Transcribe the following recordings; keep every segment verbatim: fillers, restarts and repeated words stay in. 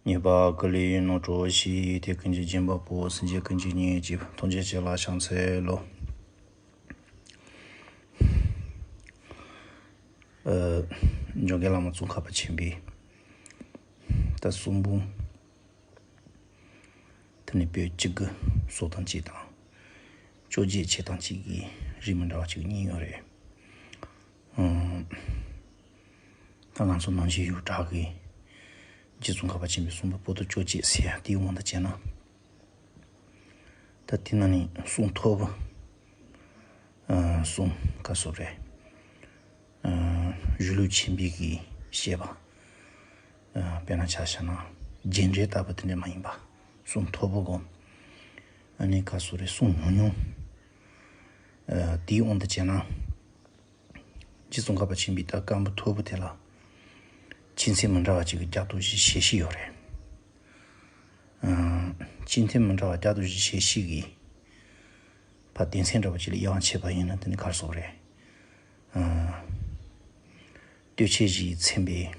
ཉེས་པ་ཀུན་ལས་ནོར་འགྲོ་ཞིག་དེ་ཀུན་གྱི་སྦྱིན་པ་པོ། སེམས་ཅན་ཀུན་གྱི་ཉེས་སྤྱད་པ། ཐམས་ཅད་ལ་ཕྱག་འཚལ་ལོ། ཨ། འཇམ་མགོན་བླ་མ་ཙོང་ཁ་པ་ཆེན་པོའི་ད་གསུང་འབུམ། དེ་ནི་པོད་གཅིག་གི་སོ་དང་གཅིག་དང་། བཅོ་བརྒྱད་ཕྱེད་དང་གཅིག་གི་རིགས་མི་འདྲ་བ་གཅིག་གཉིས་ཡོད་རེད། ཨང་། ད་ང་ཚོ་ནང་ཆོས་ཡོངས་གྲགས་ཀྱི་རྗེ་ཙོང་ཁ་པ་ཆེན་པོའི་གསུང་འབུམ་པོ་ཏི་བཅོ་བརྒྱད་ཟེར་ཡ་དེའི་དབང་དུ་བྱས་ན། ད་དེ་ནང་ནས་གསུང་ཐོར་བུ། ཨ། གསུང་ག་ཚོད་རེད། ཨ། གཞུང་ལུགས་ཆེན་པོའི་གི་བཤད་པ། ཨ། དཔེར་ན་ཆ་བཞག་ན་རྒྱན་འགྲེལ་ལྟ་བུ་དེ་འདྲ་མ་ཡིན་པ། གསུང་ཐོར་བུ་སྒོམ། ཨ་ནི་ག་ཚོད་རེད། གསུང་ཉུང་ཉུང་། ཨ། དེའི་དབང་དུ་བྱས་ན། རྗེ་ཙོང་ཁ་པ་ཆེན་པོའི་ད་སྐབས་འབུམ་ཐོར་བུ་དེ་ལ་ཆོས་ཚན་མི་འདྲ་བ་གཅིག་གི་བརྒྱ་དང་བཞི་ཞེ་བཞི་ཡོད་རེད། ཨ། ཆོས་ཚན་མི་འདྲ་བ་བརྒྱ་དང་བཞི་ཞེ་བཞི་གི་ཕར་དོན་ཚན་འདྲ་བ་གཅིག་ལ་དབྱེ་བ་ཕྱེ་བ་ཡིན་ན་དེ་ནི་ག་རེ་ཟེར་དགོས་རེད། ཨ། བསྟོད་ཆོས་བཞིས་མཚན་པའི།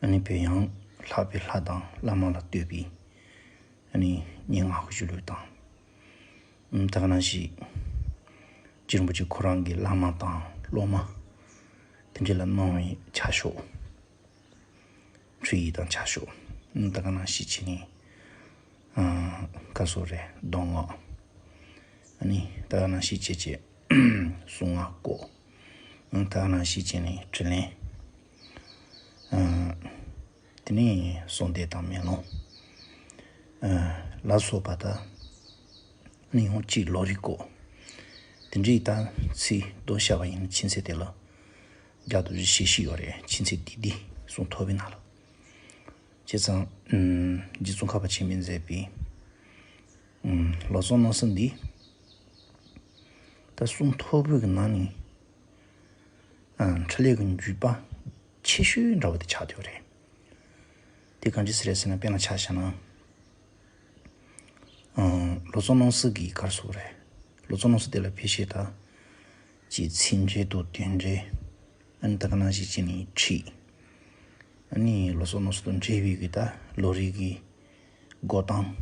ཨ་ནི་བོད་ཡང་ལྷག་པའི་ལྷ་དང་བླ་མ་ལ་བསྟོད་པའི། ཨ་ནི་སྙན་ངག་གི་གཞུང་ལུགས་དང་། ཨ། ད་ག་ནང་བཞིན་རྗེ་རིན་པོ་ཆེ་ཁོ་རང་གི་བླ་མ་དང་སློབ་མ་དེ་འདྲ་ལ་གནང་བའི་ཕྱག་ཤོག། འཕྲིན་ཡིག་དང་ཕྱག་ཤོག། ཨ། ད་ག་ནང་བཞིན་བྱས་ནས། ཨ། ག་ཚོད་རེད། མདོ་སྔགས། ཨ་ནི་ད་ག་ནང་བཞིན་བྱས་བྱས་གསུང་ངག་སྐོར། ཨ། ད་ག་ནང་བཞིན་བྱས་ནས་དྲིན་ལན། ཨ། དེ་ནས་གསོལ་འདེབས་དང་མེ་ལོང་། ཨ། ལ་སོགས་པ་དང་། ཨ་ནི་ཡང་གཅིག་ལོ་རེའི་སྐོར། དེ་འདྲའི་ད་ཚིག་རྡོ་བཤད་པ་ཡིན་ན་ཆོས་ཚན་དེ་ལ་བརྒྱ་དང་བཞི་བཞི་ཡོད་རེད། ཆོས་ཚན་དེ་འདི་གསུང་ཐོར་བུའི་ནང་ལ། བྱས་ཙང་། ཨམ། རྗེ་ཙོང་ཁ་པ་ཆེན་པོས་མཛད་པའི། ཨམ། ལོ་ཙཱ་རྣམ་གསུམ་འདི། ད་གསུང་ཐོར་བུ་གི་ནང་ནས། ཨ། འཕྲིན་ལས་ཀྱི་འཇུག་པ་ཆེ་ཤོས་འདྲ་བོ་དེ་ཆགས་བསྡད་ཡོད་རེད། དེ་གང་ཅི་ཟེར་རེད་ཟེར་ན། དཔེར་ན་ཆ་བཞག་ན། ཨ། ལོ་ཙཱ་རྣམ་གསུམ་གྱི་ག་རེ་ཟེར་དགོས་རེད། ལོ་ཙཱ་རྣམ་གསུམ་དེ་ལ་ཕལ་ཆེར་ད་ཅིག་ཚིག་འགྲེལ་དང་དོན་འགྲེལ། ཨ་ནི་ད་ག་ནང་བཞིན་བྱས་ནས་ཁྲིད། ཨ་ནི་ལོ་ཙཱ་རྣམ་གསུམ་དང་འབྲེལ་བའི་གི་ད་ལོ་རེའི་གི་འགོད་སྟངས།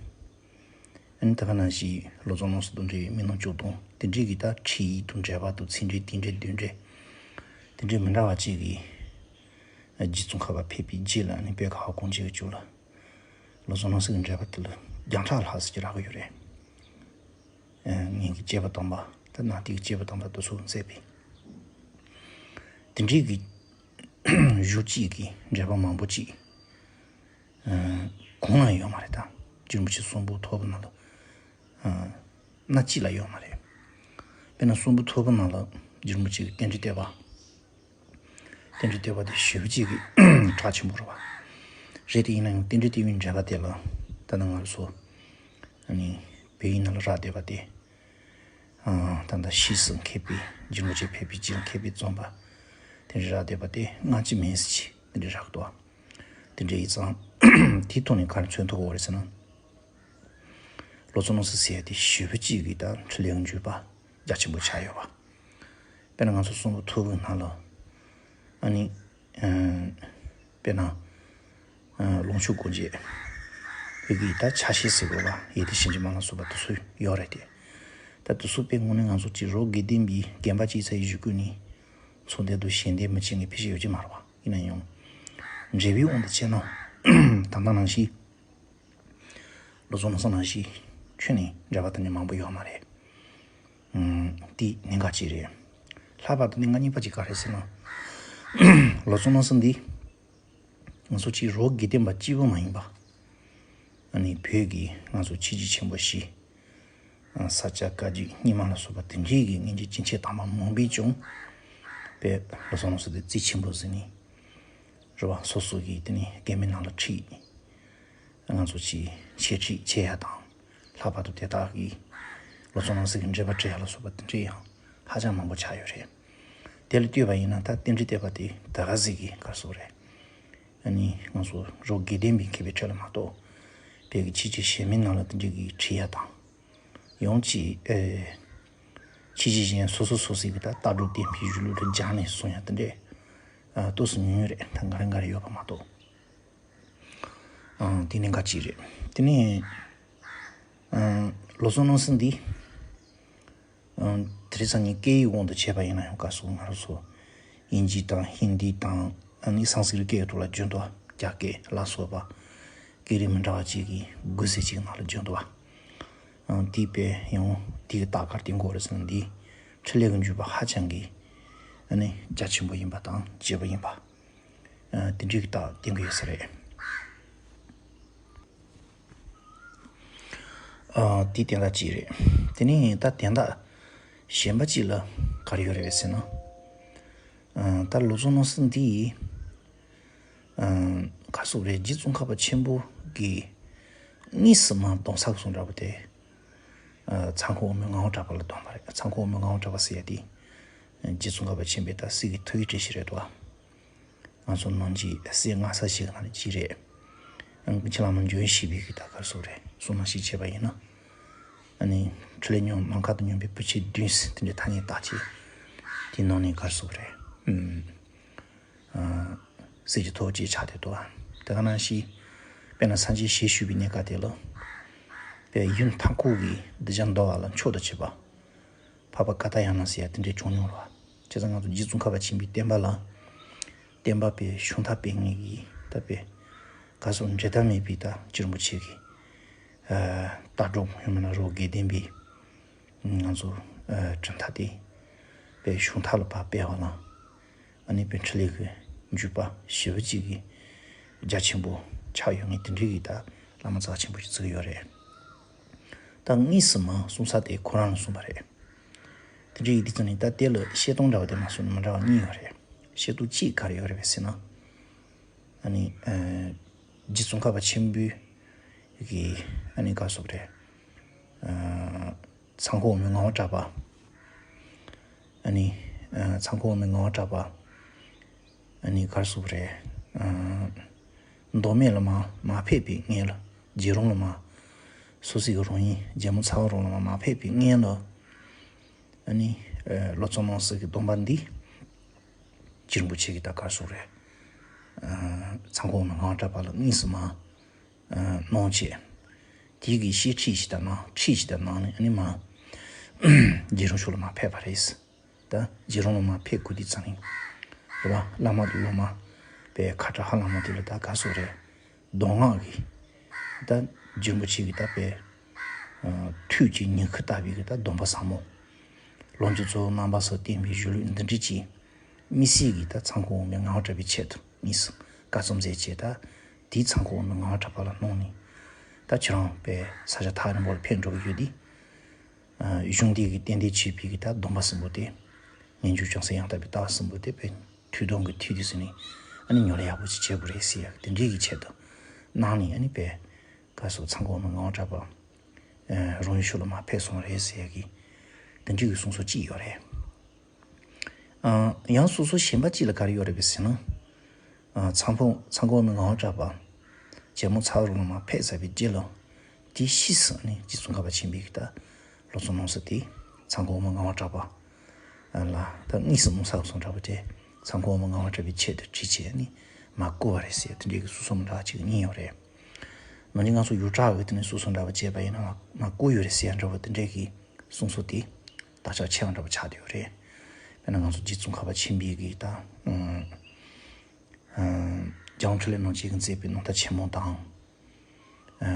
ཨ་ནི་ད་ག་ནང་བཞིན་ལོ་ཙཱ་རྣམ་གསུམ་དང་འབྲེལ་བའི་མི་སྣ་སྐྱོང་སྟངས། དེ་འདྲའི་གི་ད་ཁྲིད་ཡིག་དང་འགྲེལ་པ་དང་ཚིག་འགྲེལ་དེ་འདྲའི་དོན་འགྲེལ། དེ་འདྲའི་མི་འདྲ་བ་བཅས་ཀྱི་རྗེ་ཙོང་ཁ་པ་ཕེབས་པའི་རྗེས་ལ། ཨ་ནི་བོད་ཁ་བ་གངས་ཅན་གྱི་ལྗོངས་ལ་ལོ་ཙཱ་རྣམ་གསུམ་གྱི་འགྲེལ་པ་དེ་ལ་བརྒྱ་ཕྲག་ལྷག་ཙམ་ཅིག་རག་གི་ཡོད་རེད། ཨ། སྔོན་གྱི་སྐྱེས་བུ་དམ་པ། ད་ནང་བསྟན་གྱི་སྐྱེས་བུ་དམ་པ་དེ་ཚོས་མཛད་པའི་དེ་འདྲའི་གི་གཞུང་གཅིག་གི་འགྲེལ་པ་མང་པོ་ཅིག་ཨ། གང་ལ་ཡོད་མ་རེད། ད་རྗེ་རིན་པོ་ཆེའི་གསུང་འབུམ་ཐོར་བུ་ནང་ལ། ཨ། སྣ་གཅིག་ལ་ཡོད་མ་རེད། དཔེར་ན་གསུང་འབུམ་ཐོར་བུ་ནང་ལ་རྗེ་རིན་པོ་ཆེ་གི་རྟེན་འབྲེལ་བསྟོད་པ། རྟེན་འབྲེལ་བསྟོད་པ་དེ་ཞེ་པོ་ཅིག་གི་གྲགས་ཆེན་པོ་རེད་པ། རེད་དེ། ཡིན་ན་ཡང་རྟེན་འབྲེལ་བསྟོད་པའི་འགྲེལ་པ་དེ་ལ་ད་ནི་ང་ཚོ། ཨ་ནི་བོད་ཡིག་ནང་ལ་རག་བསྡད་པ་དེ། ཨ། ད་ལྟ་ཕྱིས་སུ་མཁས་པའི། རྗེ་རིན་པོ་ཆེ་ཕེབས་པའི་རྗེས་ལ་མཁས་པས་རྩོམ་པ་དེ་འདྲ་རག་བསྡད་པ་དེ་སྔ་ཕྱི་མེད་ཟེར་གྱི་དེ་འདྲ་རག་འདུག། དེ་འདྲ་ཡིན་ཙང་། དེའི་ཐོག་ནས་ག་རེ་མཚོན་ཐུབ་ཀྱི་ཡོད་རེད་ཟེར་ན། ལོ་ཙཱ་རྣམ་གསུམ་ཟེར་ཡ་དེ་ཞེ་པོ་ཅིག་གི་ད་འཕྲིན་ལས་འཇུག་པ་རྒྱ་ཆེན་པོ་ཆགས་ཡོད་པ། དཔེར་ན་ང་ཚོ་གསུང་འབུམ་ཐོར་བུའི་ནང་ལ། ཨ་ནི། ཨ། དཔེར་ན། ཨ། ལུང་ཕྱོགས་སྒོ་འབྱེད། བོད་ཀྱི་ད་ཆ་ཤས་ཟེར་དགོས་པ། ཡེ་ཏི་གཤིན་རྗེ་མ་ལ་སོགས་པ་དེ་ཚོ་ཡོད་རེད་དེ། ད་དེ་ཚོ་དཔེ་དངོས་གནས་ང་ཚོ་ཅིག་རོ་དགེ་ལྡན་པའི་རྒན་པ་ཅིག་ཡིན་ཙང་ཡིན་ཞུ་དགོས་ནི། ཚོགས་འདུ་དང་ཞལ་འདེབས་མི་བྱེད་མཁན་ཕལ་ཆེར་ཡོད་ཀྱི་མ་རེད་པ། ཡིན་ན་ཡང་འབྲེལ་བའི་དབང་དུ་བྱས་ན། ད་ལྟ་ནང་བཞིན། ལོ་ཙཱ་རྣམ་གསུམ་ནང་བཞིན་ཁྱོན་ནས་འགྲེལ་པ་དེ་འདྲ་མང་པོ་ཡོད་མ་རེད། ཨུམ། དེ་གནད་འགག་ཅིག་རེད། ལྷག་པར་དུ་གནད་འགག་གཉིས་པ་ཅིག་ག་རེ་ཟེར་ན། ལོ་ཙཱ་རྣམ་གསུམ་འདི་ང་ཚོ་ཅིག་རོ་དགེ་ལྡན་པ་གཅིག་པུ་མ་ཡིན་པ། ཨ་ནི་བོད་ཀྱི་ང་ཚོ་ཆོས་བརྒྱུད་ཆེན་པོ་བཞི། ཨ། ས་སྐྱ་བཀའ་བརྒྱུད་རྙིང་མ་ལ་སོགས་པ་དེ་འདྲའི་གི་སྔོན་གྱི་སྐྱེས་ཆེན་དམ་པ་མང་པོས་ཀྱང་། དཔེ་ལོ་ཙཱ་རྣམ་གསུམ་དེ་རྩིས་ཆེན་པོ་ཟིན་ནས། རེད་པ། སོ་སོ་གི་དེ་ནས་དགེ་སྨད་ནང་ལ་ཁྲིད། ང་ཚོ་ཅིག་འཆད་ཁྲིད་བྱེད་ཡ་དང་། ལྷག་པར་དུ་དེ་དག་གིས་ལོ་ཙཱ་རྣམ་གསུམ་གྱི་འགྲེལ་པ་འགྲེལ་ཡ་ལ་སོགས་པ་དེ་འདྲ་ཡང་ཧ་ཅང་མང་པོ་ཆགས་ཡོད་རེད། དེ་ལ་ལྟོས་པ་ཡིན་ན། ད་རྟེན་འབྲེལ་བསྟོད་པ་དེ་ད་ག་ཟིག་གི་ག་རེ་ཟེར་དགོས་རེད། ཨ་ནི་ང་ཚོ་རོ་དགེ་ལྡན་པའི་མཁས་པའི་ཁྲོད་ལ་མ་གཏོགས། བོད་ཀྱི་ཕྱི་རྒྱལ་གཞན་མི་ནང་ལ་དེ་འདྲ་གི་ཁྲིད་ཡ་དང་། ཡང་ཅིག་ཨེ། ཕྱི་རྒྱལ་གཞན་སོ་སོ་སོ་སོའི་གི་ད་ལྟ་གྲུབ་བསྟན་པའི་གཞུང་ལུགས་ལ་སྦྱར་ནས་གསུང་ཡ་དེ་འདྲ། ཨ། ཏོག་ཙམ་ཉུང་ཉུང་རེད། ད་འགའ་རེ་འགའ་རེ་ཡོད་པ་མ་གཏོགས། ཨང་། དེ་ནི་འགའ་ཅིག་རེད། དེ་ནི་ཨང་ལོ་ཙཱ་ནོ་སི་འདི་ཨང་དེ་རིང་སང་ཉིན་སྐད་ཡིག་དབང་དུ་བྱས་པ་ཡིན་ན་ཡང་། ག་སོ་ང་རང་ཚོ་དབྱིན་ཇི་དང་ཧིན་དི་དང་ཨ་ནི་སང་སི་ཀྲི་ཏ་སྐད་ཡོད་དོ་ལ་བསྒྱུར་འདུག་རྒྱ་སྐད་ལ་སོགས་པ་སྐད་རིགས་མི་འདྲ་བ་ཅིག་གི་དགོས་ཟེར་ཅིག་ནང་ལ་བསྒྱུར་འདུག་ཨང་དེ་དཔེ་ཡང་དེ་གི་རྟགས་ག་རེ་བསྟན་གྱི་ཡོད་རེད་ཟེར་ན། འདི་འཕྲིན་ལས་ཀྱི་འཇུག་པ་ཧ་ཅང་གི་ཨ་ནི་རྒྱ་ཆེན་པོ་ཡིན་པ་དང་རྒྱས་པ་ཡིན་པ། ཨ་དེ་འདྲའི་རྟགས་བསྟན་གྱི་ཡོད་ས་རེད། ཨ་དེ་དོན་དག་གཅིག་རེད། དེ་ནས་ད་དོན་དག་གཞན་པ་གཅིག་ལ་ག་རེ་ཡོད་རེད་ཟེར་ན། ཨ་ད་ལོ་ཙཱ་ནོ་སི་འདི་ཨ་ག་སོགས་རེད། རྗེ་ཙོང་ཁ་པ་ཆེན་པོ་གིས་དངོས་སུ་མ་གདོང་གསལ་སོང་འདྲ་པོ་དེ། ཨ་ཚང་ཁོ་འོག་མིན་ངག་དབང་གྲགས་པ་ལ་གདོན་པ་རེད། ཚང་ཁོ་འོག་མིན་ངག་དབང་གྲགས་པ་ཟེར་ཡ་དེ་རྗེ་ཙོང་ཁ་པ་ཆེན་པོའི་ད་སྲས་ཀྱི་ཐུ་བོའི་བཀྲ་ཤིས་རེད་དོ། ང་ཚོ་ནང་གི་སྲས་ལྔ་ས་ཞིག་ནང་ནས་གཅིག་རེད། ཨ་ཁྱེད་ལ་མ་འཇོན་ཤེས་པའི་གི་ད་གར་སོགས་རེད། གསུང་ནང་ཞིག་བྱས་པ་ཡིན་ན། ཨ་ནི་འཕྲིན་ལས་ཉུང་ནམ་མཁའ་དང་མཉམ་པའི་བུ་ཆེན་བདུན་ཟེར་དེ་འདྲའི་ཐ་སྙད་བཏགས་ཀྱི། དེ་ནང་ནས་གར་སོགས་རེད། ཨུམ། ཨ་སྲས་ཀྱི་ཐུ་བོ་ཅིག་ཆགས་བསྡད་འདུག་དེ་ག་ནང་བཞིན་དཔེར་ན་སངས་རྒྱས་ཞལ་བཞུགས་པའི་གནས་སྐབས་དེ་ལ། དཔེ་ཡུལ་མཐའ་འཁོབ་ཀྱི་གདུལ་བྱ་འདུལ་བ་ལ་མཆོག་ཏུ་གྱུར་པ། འཕགས་པ་ཀ་ཏ་ཡ་ན་ཟེར་ཡ་དེ་འདྲའི་བྱུང་མྱོང་རེད་བ། བྱས་ཙང་ང་ཚོ་རྗེ་ཙོང་ཁ་པ་ཆེན་པོའི་བསྟན་པ་ལ། བསྟན་པ་དཔེ་ཤུགས་མཐའ་སྤེལ་མཁན་གྱི་ད་དཔེ་ག་སོགས་འབྲལ་ཐབས་མེད་པའི་ད་རྗེ་རིན་པོ་ཆེ་གི་ཨ་ལྟ་གྲུབ་ཡང་མིན་ན་རི་བོ་དགེ་ལྡན་པའི་ང་ཚོ་ཨ་གྲུབ་མཐའ་དེ་དཔེ་ཤུགས་མཐའ་ལ་ཕར་སྤེལ་བ་ལ། ཨ་ནི་དཔེ་འཕྲིན་ལས་ཀྱི་འཇུག་པ་ཞེ་པོ་ཅིག་གི་རྒྱ་ཆེན་པོ་ཆགས་ཡོད་མཁན་དེ་འདྲའི་གི་ད་བླ་མ་རྩ་ཆེན་པོ་ཞིག་བརྩི་གི་ཡོད་རེད། ད་དངོས་སུ་མ་གསུངས་ས་དེ་ཁོ་རང་ལ་གསུངས་པ་རེད། དེ་འདྲའི་ཡིན་དུས་ཙང་ནས་ད་དེ་ལ་བཤད་སྟངས་འདྲ་བ་དེ་མ་གསུངས་ནས་མི་འདྲ་བ་གཉིས་ཡོད་རེད། བཤད་སྟངས་གཅིག་ག་རེ་ཡོད་རེད་པས་ཟེར་ན། ཨ་ནི་ཨ་རྗེ་ཙོང་ཁ་པ་ཆེན་པོའི་གི་ཨ་ནི་ག་སོགས་རེད། ཨ་ཚང་ཁོ་འོག་མིན་ངག་དབང་གྲགས་པ། ཨ་ནི་ཨ་ཚང་ཁོ་འོག་མིན་ངག་དབང་གྲགས་པ། ཨ་ནི་གར་སོགས་རེད། ཨ་མདོ་སྨད་ལ་མ་མ་ཕེབས་པའི་སྔོན་ལ། རྗེ་རོང་ལ་མ། སོ་སོའི་གི་རོང་ཡིན་རྒྱལ་མོ་ཚ་བ་རོང་ལ་མ་མ་ཕེབས་པའི་སྔོན་ལ། ཨ་ནི་ཨ་ལོ་ཙཱ་ནོ་སི་གི་སྡོམ་པ་འདི་རྗེ་རིན་པོ་ཆེ་གིས་ད་གར་སོགས་རེད། ཨ་ཚང་ཁོ་འོག་མིན་ངག་དབང་གྲགས་པ་ལ་དངོས་སུ་མ། ཨ་གནང་བྱས། དེ་གི་བཤད་ཁྲིད་ཞིག་དང་གནང་ཁྲིད་ཞིག་དང་གནང་ནས་ཨ་ནི་མ། རྗེ་རོང་ཕྱོགས་ལ་མ་ཕེབས་པ་རེད། ད་རྗེ་རོང་ལ་མ་ཕེབས་དགོས་དུས་ཙང་ནས། རེད་པ། བླ་མ་དེ་སློབ་མ་དཔེ་ཁ་དྲག་ཧ་ལམ་མ་དེ་ལ་ད་ག་སོགས་རེད། མདོ་སྔགས་ཀྱི་ད་རྗེ་རིན་པོ་ཆེ་གི་ད་དཔེ་ཨ་ཐུགས་ཀྱི་ཉི་ཁུ་ལྟ་བུའི་གི་ད་སྡོམ་པ་ཟབ་མོ། ལོངས་སྤྱོད་རྫོགས་རྣམ་པ་གསུམ་བསྟན་པའི་གཞུང་ལུགས་འདི་འདྲ་ཅིག་དམིགས་བསལ་གྱི་ད་ཚང་ཁོ་འོག་མིན་ངག་དབང་གྲགས་པའི་ཆེད་དུ་དངོས་སུ་བཀའ་རྩོམ་མཛད་བྱས། ད་དེའི་ཚང་ཁོ་འོག་མིན་ངག་དབང་གྲགས་པ་ལ་གནང་ནས། ད་ཁྱེད་རང་དཔེ་ས་ཆ་ཐག་རིང་པོ་ལ་ཕེབས་འགྲོ་གི་ཡོད་དུས། ཨ་གཞུང་འདི་གི་ཏན་ཏན་བྱེད་པའི་གི་ད་སྡོམ་པ་གསུམ་པོ་དེ། སྙན་བརྒྱུད་བྱང་སེམས་ཡང་དག་པའི་ལྟ་བ་གསུམ་པོ་དེ་དཔེ་ཐུགས་དམ་གྱི་ཐུགས་དེ་ཟིན་ནས། ཨ་ནི་ཉམས་ལེན་ཡག་པོ་ཅིག་བྱེད་དགོས་རེད་ཟེར་ཡ་དེ་འདྲའི་གི་ཆེད་དུ་གནང་ནས། ཨ་ནི་དཔེ་ག་སོགས་ཚང་ཁོ་འོག་མིན་ངག་དབང་གྲགས་པ་ཨ་རོང་ཡུལ་ཕྱོགས་ལ་མ་ཕེབས་སོང་རེད་ཟེར་ཡ་གི་དེ་འདྲའི་གི་གསུང་སྲོལ་གཅིག་ཡོད་རེད། ཨ་ཡང་སོ་སོ་གཞན་པ་གཅིག་ལ་ག་རེ་ཡོད་རེད་པས་ཟེར་ན། ཨ་ཚང་ཁོ་ཚང་ཁོ་འོག་མིན་ངག་དབང་གྲགས་པ། རྒྱལ་མོ་ཚ་བ་རོང་ལ་མ་ཕེབས་ཚར་བའི་རྗེས་ལ། དེའི་ཕྱིས་སུ་ནི་རྗེ་ཙོང་ཁ་པ་ཆེན་པོའི་གི་ད་ལོ་ཙཱ་ནོ་སི་དེ་ཚང་ཁོ་འོག་མིན་ངག་དབང་གྲགས་པ་ལ་ད་དངོས་སུ་གནང་ས་སོང་འདྲ་པོ་དེ། ཚང་ཁོ་འོག་མིན་ངག་དབང་གྲགས་པའི་ཆེད་དུ་བྲིས་བྱས་ནས་མ་བསྐུར་བ་རེད་ཟེར་དེ་འདྲའི་གི་གསུང་སྲོལ་འདྲ་ཅིག་གཉིས་ཡོད་རེད། ནང་བཞིན་ང་ཚོ་ཡུལ་གྲགས་ཀྱི་དེ་ནས་གསུང་སྲོལ་འདྲ་པོ་བྱས་པ་ཡིན་ན་མ་མ་བསྐུར་ཡོད་རེད་ཟེར་ཡ་འདྲ་པོ་དེ་འདྲའི་གི་གསུང་སྲོལ་དེ་དར་ཁྱབ་ཆེ་བ་འདྲ་པོ་ཆགས་བསྡད་ཡོད་རེད། དཔེར་ན་ང་ཚོ་རྗེ་ཙོང་ཁ་པ་ཆེན་པོའི་གི་ད་ཨ་ཨ་རྒྱལ་དབང་འཕྲིན་ལས་རྣམ་རྒྱལ་གྱིས་མཛད་པའི་ནང་མཐའ་ཆེན་མོ་དང་། ཨ་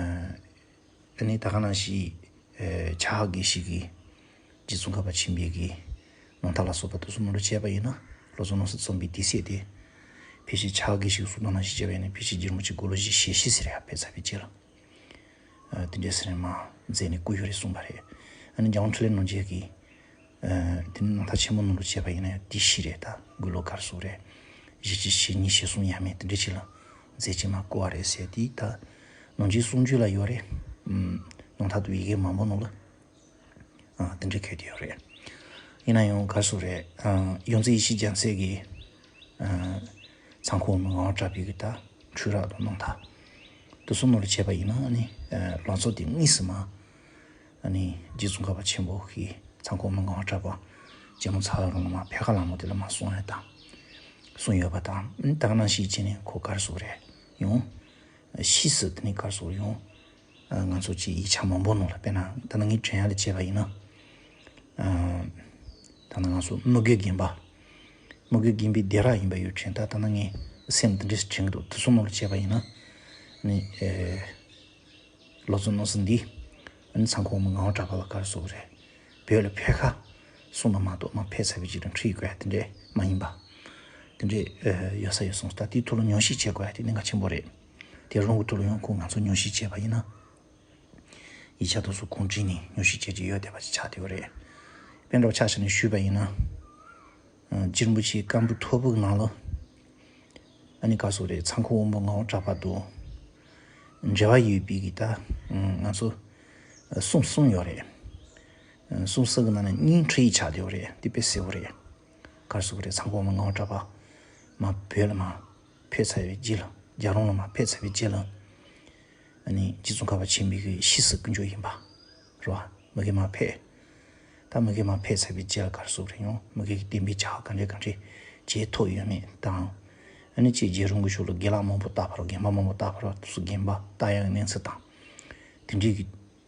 ཨ་ནི་ད་ག་ནང་བཞིན་ཨ་ཕྱག་དགེ་བཤེས་ཀྱིས་རྗེ་ཙོང་ཁ་པ་ཆེན་པོའི་གི་ནང་མཐའ་ལ་སོགས་པ་དེ་ཚོ་མུ་འགྲོ་བྱས་པ་ཡིན་ན། ལོ་ཙཱ་ནོ་སི་རྩོམ་པའི་དུས་ཚོད་དེ། ཕལ་ཆེར་ཕྱག་དགེ་བཤེས་ཀྱི་གསུང་སྟངས་ནང་བཞིན་བྱས་པ་ཡིན་ན་ཕལ་ཆེར་རྗེ་རིན་པོ་ཆེ་དགུང་ལོ་བཞི་ཞེ་བཞི་ཟེར་ཡ་ཕེབས་ཚར་བའི་རྗེས་ལ། ཨ་དེ་འདྲའི་ཟེར་ནས་མ་མཛད་ནས་བསྐུར་ཡོད་རེད་གསུངས་པ་རེད། ཨ་ནི་རྒྱལ་དབང་འཕྲིན་ལས་རྣམ་རྒྱལ་གྱིས་ཨ་དེ་ནི་ནང་མཐའ་ཆེན་མོ་ནང་དུ་བྱས་པ་ཡིན་ན་ཡང་དེ་བཞི་རེད། ད་དགུང་ལོ་ག་རེ་སོང་རེད། བཞི་བཅུ་ཞེ་གཉིས་ཞེ་གསུམ་ཡས་མས་དེ་འདྲ་ཅིག་ལ་མཛད་ཅིག་མ་བསྐུར་བ་རེད་ཟེར། དེ་ད་ནང་ཆོས་གསུང་ཆོས་ལ་ཡོད་རེད། ཨམ་ནང་མཐའ་དུ་ཡི་གེ་མང་པོ་ནང་ལ་ཨ་དེ་འདྲ་འཁོད་དེ་ཡོད་རེད། ཡིན་ན་ཡང་ག་རེ་ཟེར་རེད། ཨ་ཡོངས་འཛིན་ཡེ་ཤེས་རྒྱལ་མཚན་གྱིས་ཨ་ཚང་ཁོ་འོག་མིན་ངག་དབང་གྲགས་པའི་གི་ད་འཕྲུལ་རབ་དང་རྣམ་ཐར་དེ་ཚོ་ནང་ལ་བྱས་པ་ཡིན་ན། ཨ་ནི་ཨ་ལང་ཚོ་དེ་དངོས་སུ་མ་ཨ་ནི་རྗེ་ཙོང་ཁ་པ་ཆེན་པོ་གིས་ཚང་ཁོ་འོག་མིན་ངག་དབང་གྲགས་པ་རྒྱལ་མོ་ཚ་བ་རོང་ལ་མ་ཕེབས་ཁ་ལ་མོ་དེ་ལ་མ་གསུངས་ཡ་དང་གསུངས་ཡོད་པ་དང་། ཨ་ནི་ད་ག་ནང་བཞིན་བྱས་ནས་ཁོ་ག་རེ་ཟེར་རེད། ཡང་ ཕྱིས་སུ་དེ་ནས་ག་རེ་ཟེར་དགོས་རེད་ཡང་། ང་ཚོ་ཅིག་ཡིག་ཆ་མང་པོ་ནང་ལ་དཔེར་ན་ད་ནང་ངས་དྲན་ཡག་ལ་བྱས་པ་ཡིན་ན། ད་ནང་ང་ཚོ་མི་དགེ་རྒན་པ། མི་དགེ་རྒན་པའི་སྡེ་ར་ཡིན་པ་ཡོད་དྲན། ད་ད་ནང་ངས་སེམས་འདི་འདྲས་དྲན་གི་འདུག་དེ་ཚོ་ནང་ལ་བྱས་པ་ཡིན་ན། ནི། ལོ་ཙཱ་རྣམ་གསུམ་འདིས། ཨ་ནི་ཚང་ཁོ་མི་ངག་དབང་གྲགས་པ་ལ་ག་རེ་ཟེར་དགོས་རེད། བོད་ལ་ཕེབས་ཁ་གསུངས་པ་མ་གཏོགས་མར་ཕེབས་ཚར་བའི་རྗེས་ལ་འཁྲིད་དགོས་ཡ་དེ་འདྲས་མ་ཡིན་པ། དེ་འདྲས་ཡོད་ས་ཡོད་སོང་། ད་དེའི་ཐོག་ལ་ཉམས་ཞིབ་བྱེད་དགོས་ཡ་དེ་གནད་འགག་ཆེན་པོ་རེད། དེ་རང་གི་ཐོག་ལ་ཡང་ཁོ་ང་ཚོ་ཉམས་ཞིབ་བྱས་པ་ཡིན་ན། ཡིག་ཆ་དེ་ཚོ་གོང་བསྒྲིགས་ནས་ཉམས་ཞིབ་བྱེད་རྒྱུ་ཡོད་བསྡད་པ་ཅིག་ཆགས་བསྡད་ཡོད་རེད། དཔེ་འདྲ་བོ་ཆ་བཞག་ནས་ཞུས་པ་ཡིན་ན། རྗེ་རིན་པོ་ཆེའི་བཀའ་འབུམ་ཐོར་བུ་གི་ནང་ལ། ཨ་ནི་ག་རེ་ཟེར་དགོས་རེད། ཚང་ཁོ་དབང་པོ་ངག་དབང་གྲགས་པ་དང་འབྲེལ་བ་ཡོད་པའི་གི་ད་ང་ཚོ་གསུང་གསུང་ཡོད་རེད། གསུང་གསུང་གི་ནང་ནས་གཉིས་འཁྲིད་ཡིག་ཆགས་བསྡད་ཡོད་རེད། དེ་དཔེ་གསལ་པོ་རེད། ག་རེ་ཟེར་དགོས་རེད། ཚང་ཁོ་དབང་པོ་ངག་དབང་གྲགས་པ་མར་བོད་ལ་མར་ཕེབས་ཚར་བའི་རྗེས་ལ། རྒྱལ་རོང་ལ་མར་ཕེབས་ཚར་བའི་རྗེས་ལ། ཨ་ནི་རྗེ་ཙོང་ཁ་པ་ཆེན་པོའི་གི་ཕྱིས་སུ་དཀོན་མཆོག་ཡིན་པ། རེད་བ། མ་གི་མར་ཕེབས། ད་མ་གི་མར་ཕེབས་ཚར་བའི་རྗེས་ལ་ག་རེ་ཟེར་དགོས་རེད་ཡང་། མ་གི་གི་བསྟན་པའི་བྱ་བ་ག་འདྲས་ག་འདྲས་བྱས་ཐུབ་ཡོད་མེད་དང་། ཨ་ནི་ཅིག་རྒྱལ་རོང་གི་ཕྱོགས་ལ་དགེ་ལགས་མང་པོ་བཏགས་པ་རེད། དགོན་པ་མང་པོ་བཏགས་པ་རེད། དེ་ཚོ་དགོན་པ་བཏགས་ཡག་གི་གནས་ཚུལ་དང་། དེ་འདྲས་གི་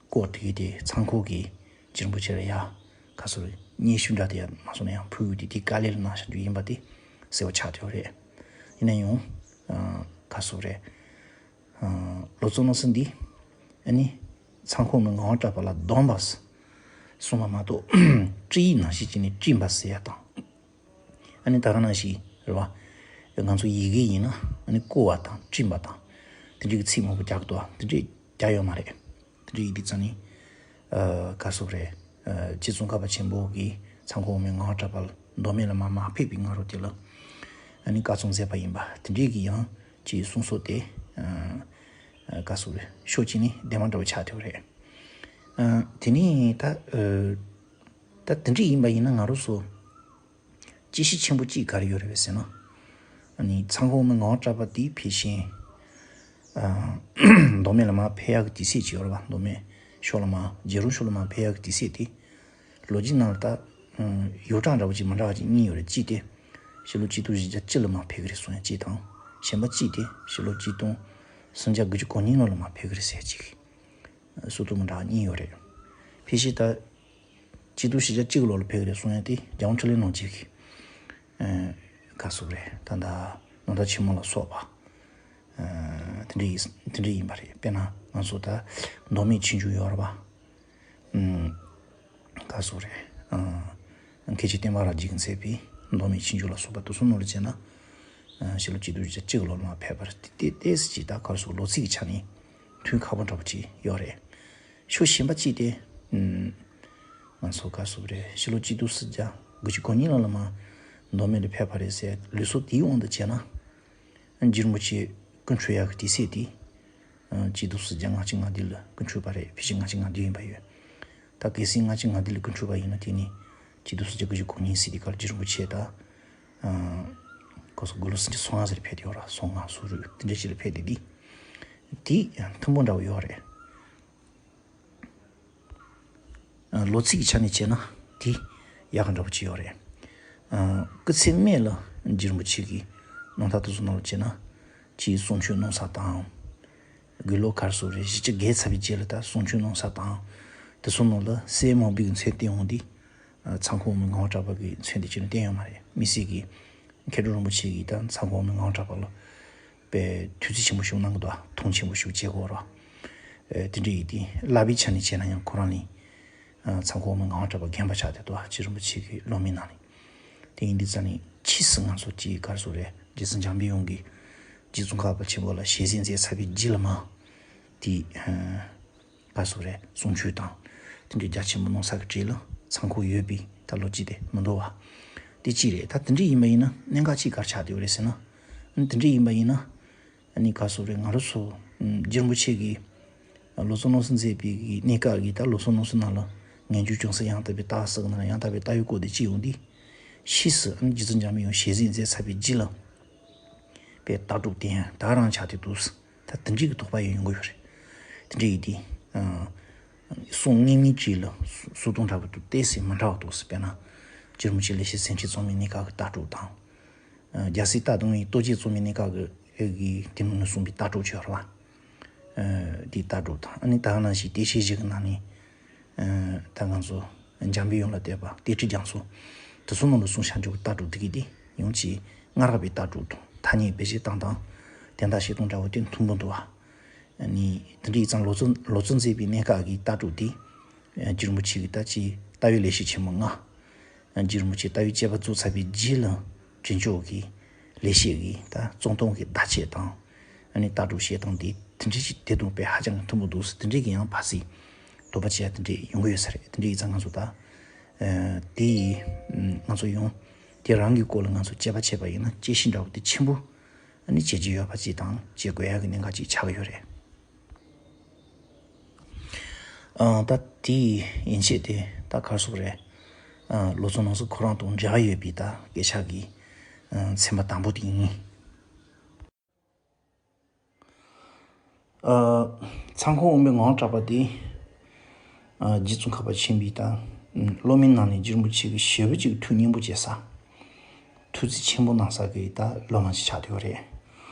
སྐོར་དེ་གི་དེ་ཚང་ཁོ་གིས་རྗེ་རིན་པོ་ཆེ་ལ་ཡ་ག་རེ་ཟེར་དགོས་རེད། སྙན་ཞུ་འདྲ་དེ་ཡ་མ་སོང་ན་ཡང་ཕུལ་ཡོད་དེ། དེ་དཀའ་ལས་ལ་གནང་བཞག་རྒྱུ་ཡིན་པ་དེ་གསལ་པོ་ཆགས་བསྡད་ཡོད་རེད། ཡིན་ན་ཡང་། ག་རེ་ཟེར་དགོས་རེད། ལོ་ཙཱ་རྣམ་གསུམ་འདིས་ཨ་ནི་ཚང་ཁོ་མི་ངག་དབང་གྲགས་པ་ལ་སྡོམ་པ་གསུངས་པ་མ་གཏོགས། ཁྲིད་ཡིག་ནང་བཞིན་བྱས་ནས་བྲིས་པ་ཟེར་ཡ་དང་། ཨ་ནི་ད་ག་ནང་བཞིན་རེད་བ། ང་ཚོ་ཡི་གེ་ཡིན་ན་ཨ་ནི་བརྐོས་པ་དང་བྲིས་པ་དང་། དེ་འདྲའི་གི་ཚིག་མང་པོ་རྒྱག་གི་འདུག་བ། དེ་འདྲའི་རྒྱག་ཡོད་མ་རེད། དེ་འདྲའི་ཡི་གེ་རྩ་ནི། ག་རེ་ཟེར་དགོས་རེད། རྗེ་ཙོང་ཁ་པ་ཆེན་པོ་གིས་ཚང་ཁོ་མི་ངག་དབང་གྲགས་པ་ལ་མདོ་སྨད་ལ་མར་མར་ཕེབས་པའི་སྔ་རོལ་དེ་ལ་ཨ་ནི་བཀའ་གསུང་མཛད་པ་ཡིན་པ། དེ་འདྲའི་གི་ཡང་ཅིག་གསུང་སྲོལ་དེ་ག་རེ་ཟེར་དགོས་རེད། ཕྱོགས་གཅིག་ནས་བདེན་པ་འདྲ་བོ་ཆགས་བསྡད་ཡོད་རེད། དེ་ནས་ད་ད་དེ་འདྲ་ཡིན་པ་ཡིན་ན་ང་རང་ཚོ་དཔྱད་གཞི་ཆེན་པོ་གཅིག་ག་རེ་ཡོད་རེད་ཟེར་ན། ཨ་ནི་ཚང་ཁོ་མི་ངག་དབང་གྲགས་པ་དེ་ཕལ་ཆེར་མདོ་སྨད་ལ་མར་ཕེབས་ཡག་གི་དུས་ཚོད་ཅིག་ཡོད་རེད་བ། མདོ་སྨད་ཕྱོགས་ལ་མར་རྒྱལ་རོང་ཕྱོགས་ལ་མར་ཕེབས་ཡག་གི་དུས་ཚོད་དེ། ལོ་རྒྱུས་ནང་ལ་ད་ཡོངས་གྲགས་འདྲ་བོ་ཅིག་མི་འདྲ་བ་ཅིག་གཉིས་ཡོད་རེད། གཅིག་དེ་ཕྱི་ལོ་གཅིག་སྟོང་བཞི་བརྒྱ་བཅུ་ལ་མར་ཕེབས་ཀྱི་རེད་གསུང་ཡ་གཅིག་དང་། གཞན་པ་གཅིག་དེ་ཕྱི་ལོ་གཅིག་སྟོང་སུམ་བརྒྱ་དགུ་བཅུ་གོ་གཉིས་ལོ་ལ་མར་ཕེབས་ཀྱི་རེད་ཟེར་ཡ་གཅིག་གསུང་སྟངས་མི་འདྲ་བ་གཉིས་ཡོད་རེད། ཕལ་ཆེར་ད་གཅིག་སྟོང་བཞི་བརྒྱ་གཅིག་ལོ་ལ་ཕེབས་ཀྱི་རེད་གསུང་ཡ་དེ་རྒྱལ་དབང་འཕྲིན་ལས་ནང་བཞིན་གྱི། ག་རེ་ཟེར་དགོས་རེད། ད་ལྟ་ནང་བསྟན་ཆེན་མོ་ལ་སོགས་པ། དེ་འདྲ་ཡིན་དེ་འདྲ་ཡིན་པ་རེད། དཔེར་ན་ང་ཚོ་ད་མདོ་སྨད་ཆོས་འབྱུང་ཡོད་རེད་པ། ག་རེ་ཟེར་དགོས་རེད། མཁན་ཆེན་བསྟན་པ་རང་རྒྱལ་གྱིས་མཛད་པའི་མདོ་སྨད་ཆོས་འབྱུང་ལ་སོགས་པ་དེ་ཚོ་ནང་ལ་བྱས་ན། ཕྱི་ལོ་གཅིག་སྟོང་བཞི་བརྒྱ་གཅིག་ལོ་ལ་མར་ཕེབས་པ་རེད། དེ་ཏོག་ཙམ་ཅིག་ད་ག་རེ་ཟེར་དགོས། ལོ་ཚིགས་ཀྱི་ཆ་ནས་མཐུན་ཁག་པོ་འདྲ་པོ་ཅིག་ཡོད་རེད། ཕྱོགས་གཞན་པ་གཅིག་དེ། ང་ཚོ་ག་རེ་ཟེར་དགོས་རེད། ཕྱི་ལོ་གཅིག་སྟོང་སུམ་བརྒྱ་དགུ་བཅུ་གོ་གཉིས་ལོ་ལ་མར་མདོ་སྨད་ལ་ཕེབས་པ་རེད་ཟེར་ལུགས་སྲོལ་དེའི་དབང་དུ་བྱས་ན། རྗེ་རིན་པོ་ཆེ་སྐུ་འཁྲུངས་ཡག་གི་དུས་ཚོད་དེ། གཅིག་སྟོང་སུམ་བརྒྱ་ལྔ་བཅུ་ང་བདུན་ལ་སྐུ་འཁྲུངས་པ་རེད། ཕལ་ཆེར་ལྔ་བཅུ་ང་བདུན་ཡིན་པ་ཡོད། ད་གལ་སྲིད་ལྔ་བཅུ་ང་བདུན་ལ་སྐུ་འཁྲུངས་པ་ཡིན་ན་དེ་ནི་གཅིག་སྟོང་སུམ་བརྒྱ་དགུ་བཅུ་གོ་གཉིས་ཟེར་དུས་སྐབས་རྗེ་རིན་པོ་ཆེ་ད། ག་རེ་ཟེར་དགོས་རེད། དགུང་ལོ་སུམ་ཅུ་སོ་ལྔ་ཟེར་ཕེབས་བསྡད་ཡོད་རེད། སོ་ལྔ་སོ་དྲུག་དེ་འདྲ་ཞིག་ལ་ཕེབས་བསྡད་དུས། དེ་ཐུན་མོང་འདྲ་པོ་ཡོད་རེད། ལོ་ཚིགས་ཀྱི་ཆ་ནས་བྱས་ན་དེ་ཡག་གི་འདྲ་པོ་ཅིག་ཡོད་རེད། སྐུ་ཚེ་སྨད་ལ་རྗེ་རིན་པོ་ཆེ་གི་རྣམ་ཐར་དེ་ཚོ་ནང་ལ་བྱས་ན། ཅིག་གསུང་ཆོས་གནང་ས་དང་། དགུང་ལོ་ག་རེ་ཟེར་དགོས་རེད། བཞི་བཅུ་བརྒལ་ཚར་བའི་རྗེས་ལ་ད་གསུང་ཆོས་གནང་ས་དང་། དེ་ཚོ་ནང་ལ་གསེར་དམར་པོའི་མཚན་བསྟན་འོང་དུས། ཚང་ཁོ་མི་ངག་དབང་གྲགས་པ་གི་མཚན་དེ་ཅི་ནས་བསྟན་ཡོད་མ་རེད། དམིགས་བསལ་གྱི་མཁས་གྲུབ་རིན་པོ་ཆེ་གིས་ད་ཚང་ཁོ་མི་ངག་དབང་གྲགས་པ་ལ་དཔེ་ཐུགས་རྩིས་ཆེན་པོ་ཞིག་གནང་གི་འདུག་མཐོང་ཆེན་པོ་ཞིག་བྱེད་དགོས་རེད། དེ་འདྲ་ཡིན་དུས་བསླབ་པའི་ཆ་ནས་བྱས་ན་ཡང་ཁོ་རང་ནི་ཚང་ཁོ་མི་ངག་དབང་གྲགས་པ་རྒན་པ་ཆགས་བསྡད་འདུག་རྗེ་རིན་པོ་ཆེ་གི་སློབ་མའི་ནང་ནས། དེ་ཡིན་དུས་ཙང་ནི་ཕྱིས་སུ་ང་ཚོ་ཅིག་ག་རེ་ཟེར་དགོས་རེད། རྗེ་བཙུན་འཇམ་པའི་དབྱངས་ཀྱིས་རྗེ་ཙོང་ཁ་པ་ཆེན་པོ་ལ་ཞལ་གཟིགས་མཛད་ཚར་བའི་རྗེས་ལ་མར་དེ། ག་རེ་ཟེར་དགོས་རེད། གསུང་ཆོས་དང་། དེ་འདྲའི་རྒྱ་ཆེན་པོ་གནང་ས་གི་གྲས་ལ་ཚང་ཁོ་ཡོད་པའི་ད་ལོ་རྒྱུས་དེ་མི་འདུག་བ། དེ་གཅིག་རེད། ད་དེ་འདྲ་ཡིན་པ་ཡིན་ན་གནད་འགག་གཅིག་ག་རེ་ཆགས་བསྡད་ཡོད་རེད་ཟེར་ན། ཨ་ནི་དེ་འདྲ་ཡིན་པ་ཡིན་ན། ཨ་ནི་ག་རེ་ཟེར་དགོས་རེད། ང་རང་ཚོ་རྗེ་རིན་པོ་ཆེ་གིས་ལོ་ཙཱ་རྣམ་གསུམ་མཛད་པའི་གི་གནས་སྐབས་ཀྱི་ད་ལོ་ཙཱ་རྣམ་གསུམ་ནང་ལ་ངེས་འབྱུང་ཅུང་ཟད་ཡང་དག་པའི་ལྟ་བ་ཟེར་གི་ནང་ཡང་དག་པའི་ལྟ་བའི་སྐོར་དེ་གཅིག་ཡོང་དུས། ཕྱིས་སུ་ཨ་ནི་རྗེ་བཙུན་འཇམ་པའི་དབྱངས་ཞལ་གཟིགས་མཛད་ཚར་བའི་རྗེས་ལ། པའི་ལྟ་གྲུབ་དེ་ཡང་ད་རང་ཆགས་ཏེ་འདུག་ད་དེ་འདྲའི་གི་དོགས་པ་ཡང་ཡོང་གི་ཡོད་རེད། དེ་འདྲ་ཡིན་དུས། གསུང་སྔོན་མའི་རྗེས་ལ་གསུང་སྟངས་འདྲ་པོ་འདུག་ཏོག་ཙམ་མི་འདྲ་བ་འདུག་ཟེར། དཔེར་ན། རྗེ་རིན་པོ་ཆེ་ལེགས་བཤད་སེང་ཁྲི་རྩོམ་མའི་གནས་སྐབས་ཀྱི་ལྟ་གྲུབ་དང་། རྒྱལ་སྲས་རྟ་གདོང་བའི་རྟོགས་བརྗོད་རྩོམ་མའི་གནས་སྐབས་ཀྱི་དེ་ནང་ནས་གསུངས་པའི་ལྟ་གྲུབ་ཅིག་ཡོད་རེད་བ། དེའི་ལྟ་གྲུབ་དང་། ཨ་ནི་ད་ག་ནང་བཞིན་བསྟན་བཅོས་བཞི་གི་ནང་ནས། ཨ་ད་ང་ཚོ་འཇམ་པའི་དབྱངས་ལ་བསྟོད་པ། གཏེར་ཁྲི་རྒྱ་མཚོ། དེ་ཚོ་ནང་ལ་གསུངས་བཞག་རྒྱུ་གི་ལྟ་གྲུབ་དེ་གི་དེ་ཡང་ཅིག་སྔ་རབས་པའི་ལྟ་གྲུབ་དང་ཐ་སྙད་བེད་སྤྱོད་བཏང་སྟངས། དེ་འདྲ་བྱེད་སྟངས་འདྲ་བོ་དེ་མཐུན་པོ་འདུག་བ། ཨ་ནི་དེ་འདྲ་ཡིན་ཙང་ལོ་ཙཱ་ལོ་ཙཱ་མཛད་པའི་གནས་སྐབས་ཀྱི་ལྟ་གྲུབ་དེ། ཨ་རྗེ་རིན་པོ་ཆེ་གི་ད་ཅིག་ལྟ་བའི་ལེགས་བཤད་ཆེན་མོ་ལྔ། རྗེ་རིན་པོ་ཆེ་ལྟ་བའི་དཔྱད་པ་བཙུགས་ཚར་བའི་རྗེས་ལ་དྲིན་ཅོག་གི་ལེགས་བཤད་ཀྱི་ད་རྩོམ་སྟངས་ཀྱི་བརྡ་ཆད་དང་། ཨ་ནི་ལྟ་གྲུབ་བཤད་སྟངས་དེ་དེ་འདྲ་ཞིག་དེ་དང་དཔེ་ཧ་ཅང་གི་མཐུན་པོ་འདུག་ཟེར། དེ་འདྲ་གི་ཡང་ཕར་ཚུར་དོགས་པ་བྱེད་ཡ་དེ་འདྲ་ཡོང་གི་ཡོད་ས་རེད། དེ་འདྲ་ཡིན་ཙང་ང་ཚོ་ད་ཨ་དེ་ཡིས་ང་ཚོ་ཡང་དེ་རང་གི་སྐོར་ལ་ང་ཚོ་དཔྱད་པ་བྱས་པ་ཡིན་ན་དཔྱད་གཞི་འདྲ་བོ་དེ་ཆེན་པོ་ཨ་ནི་བྱེད་རྒྱུ་ཡོད་པ་ཅིག་དང་བྱེད་དགོས་ཡ་གི་གནད་འགག་ཅིག་ཆགས་ཀྱི་ཡོད་རེད། ཨ་ད་དེའི་ཡན་ཆད་དེ་ད་ག་རེ་ཟེར་དགོས་རེད། ཨ་ལོ་ཙཱ་ནང་སོ་ཁོ་རང་དང་འབྲེལ་བ་ཡོད་པའི་ད་སྐད་ཆ་གི་ཨ་ཚན་པ་དང་པོ་དེ་ཡིན། ཨ་ཚང་ཁོ་འོག་མའི་ངག་དབང་གྲགས་པ་དེ། ཨ་རྗེ་ཙོང་ཁ་པ་ཆེན་པོའི་ད་སློབ་མའི་ནང་ནས་རྗེ་རིན་པོ་ཆེ་གི་ཞེ་པོ་ཅིག་ཐུགས་སྙིང་པོ་བྱེད་ས། ཐུགས་རྩིས་ཆེན་པོ་གནང་ས་གི་ད་སློབ་མ་ཞིག་ཆགས་བསྡད་ཡོད་རེད།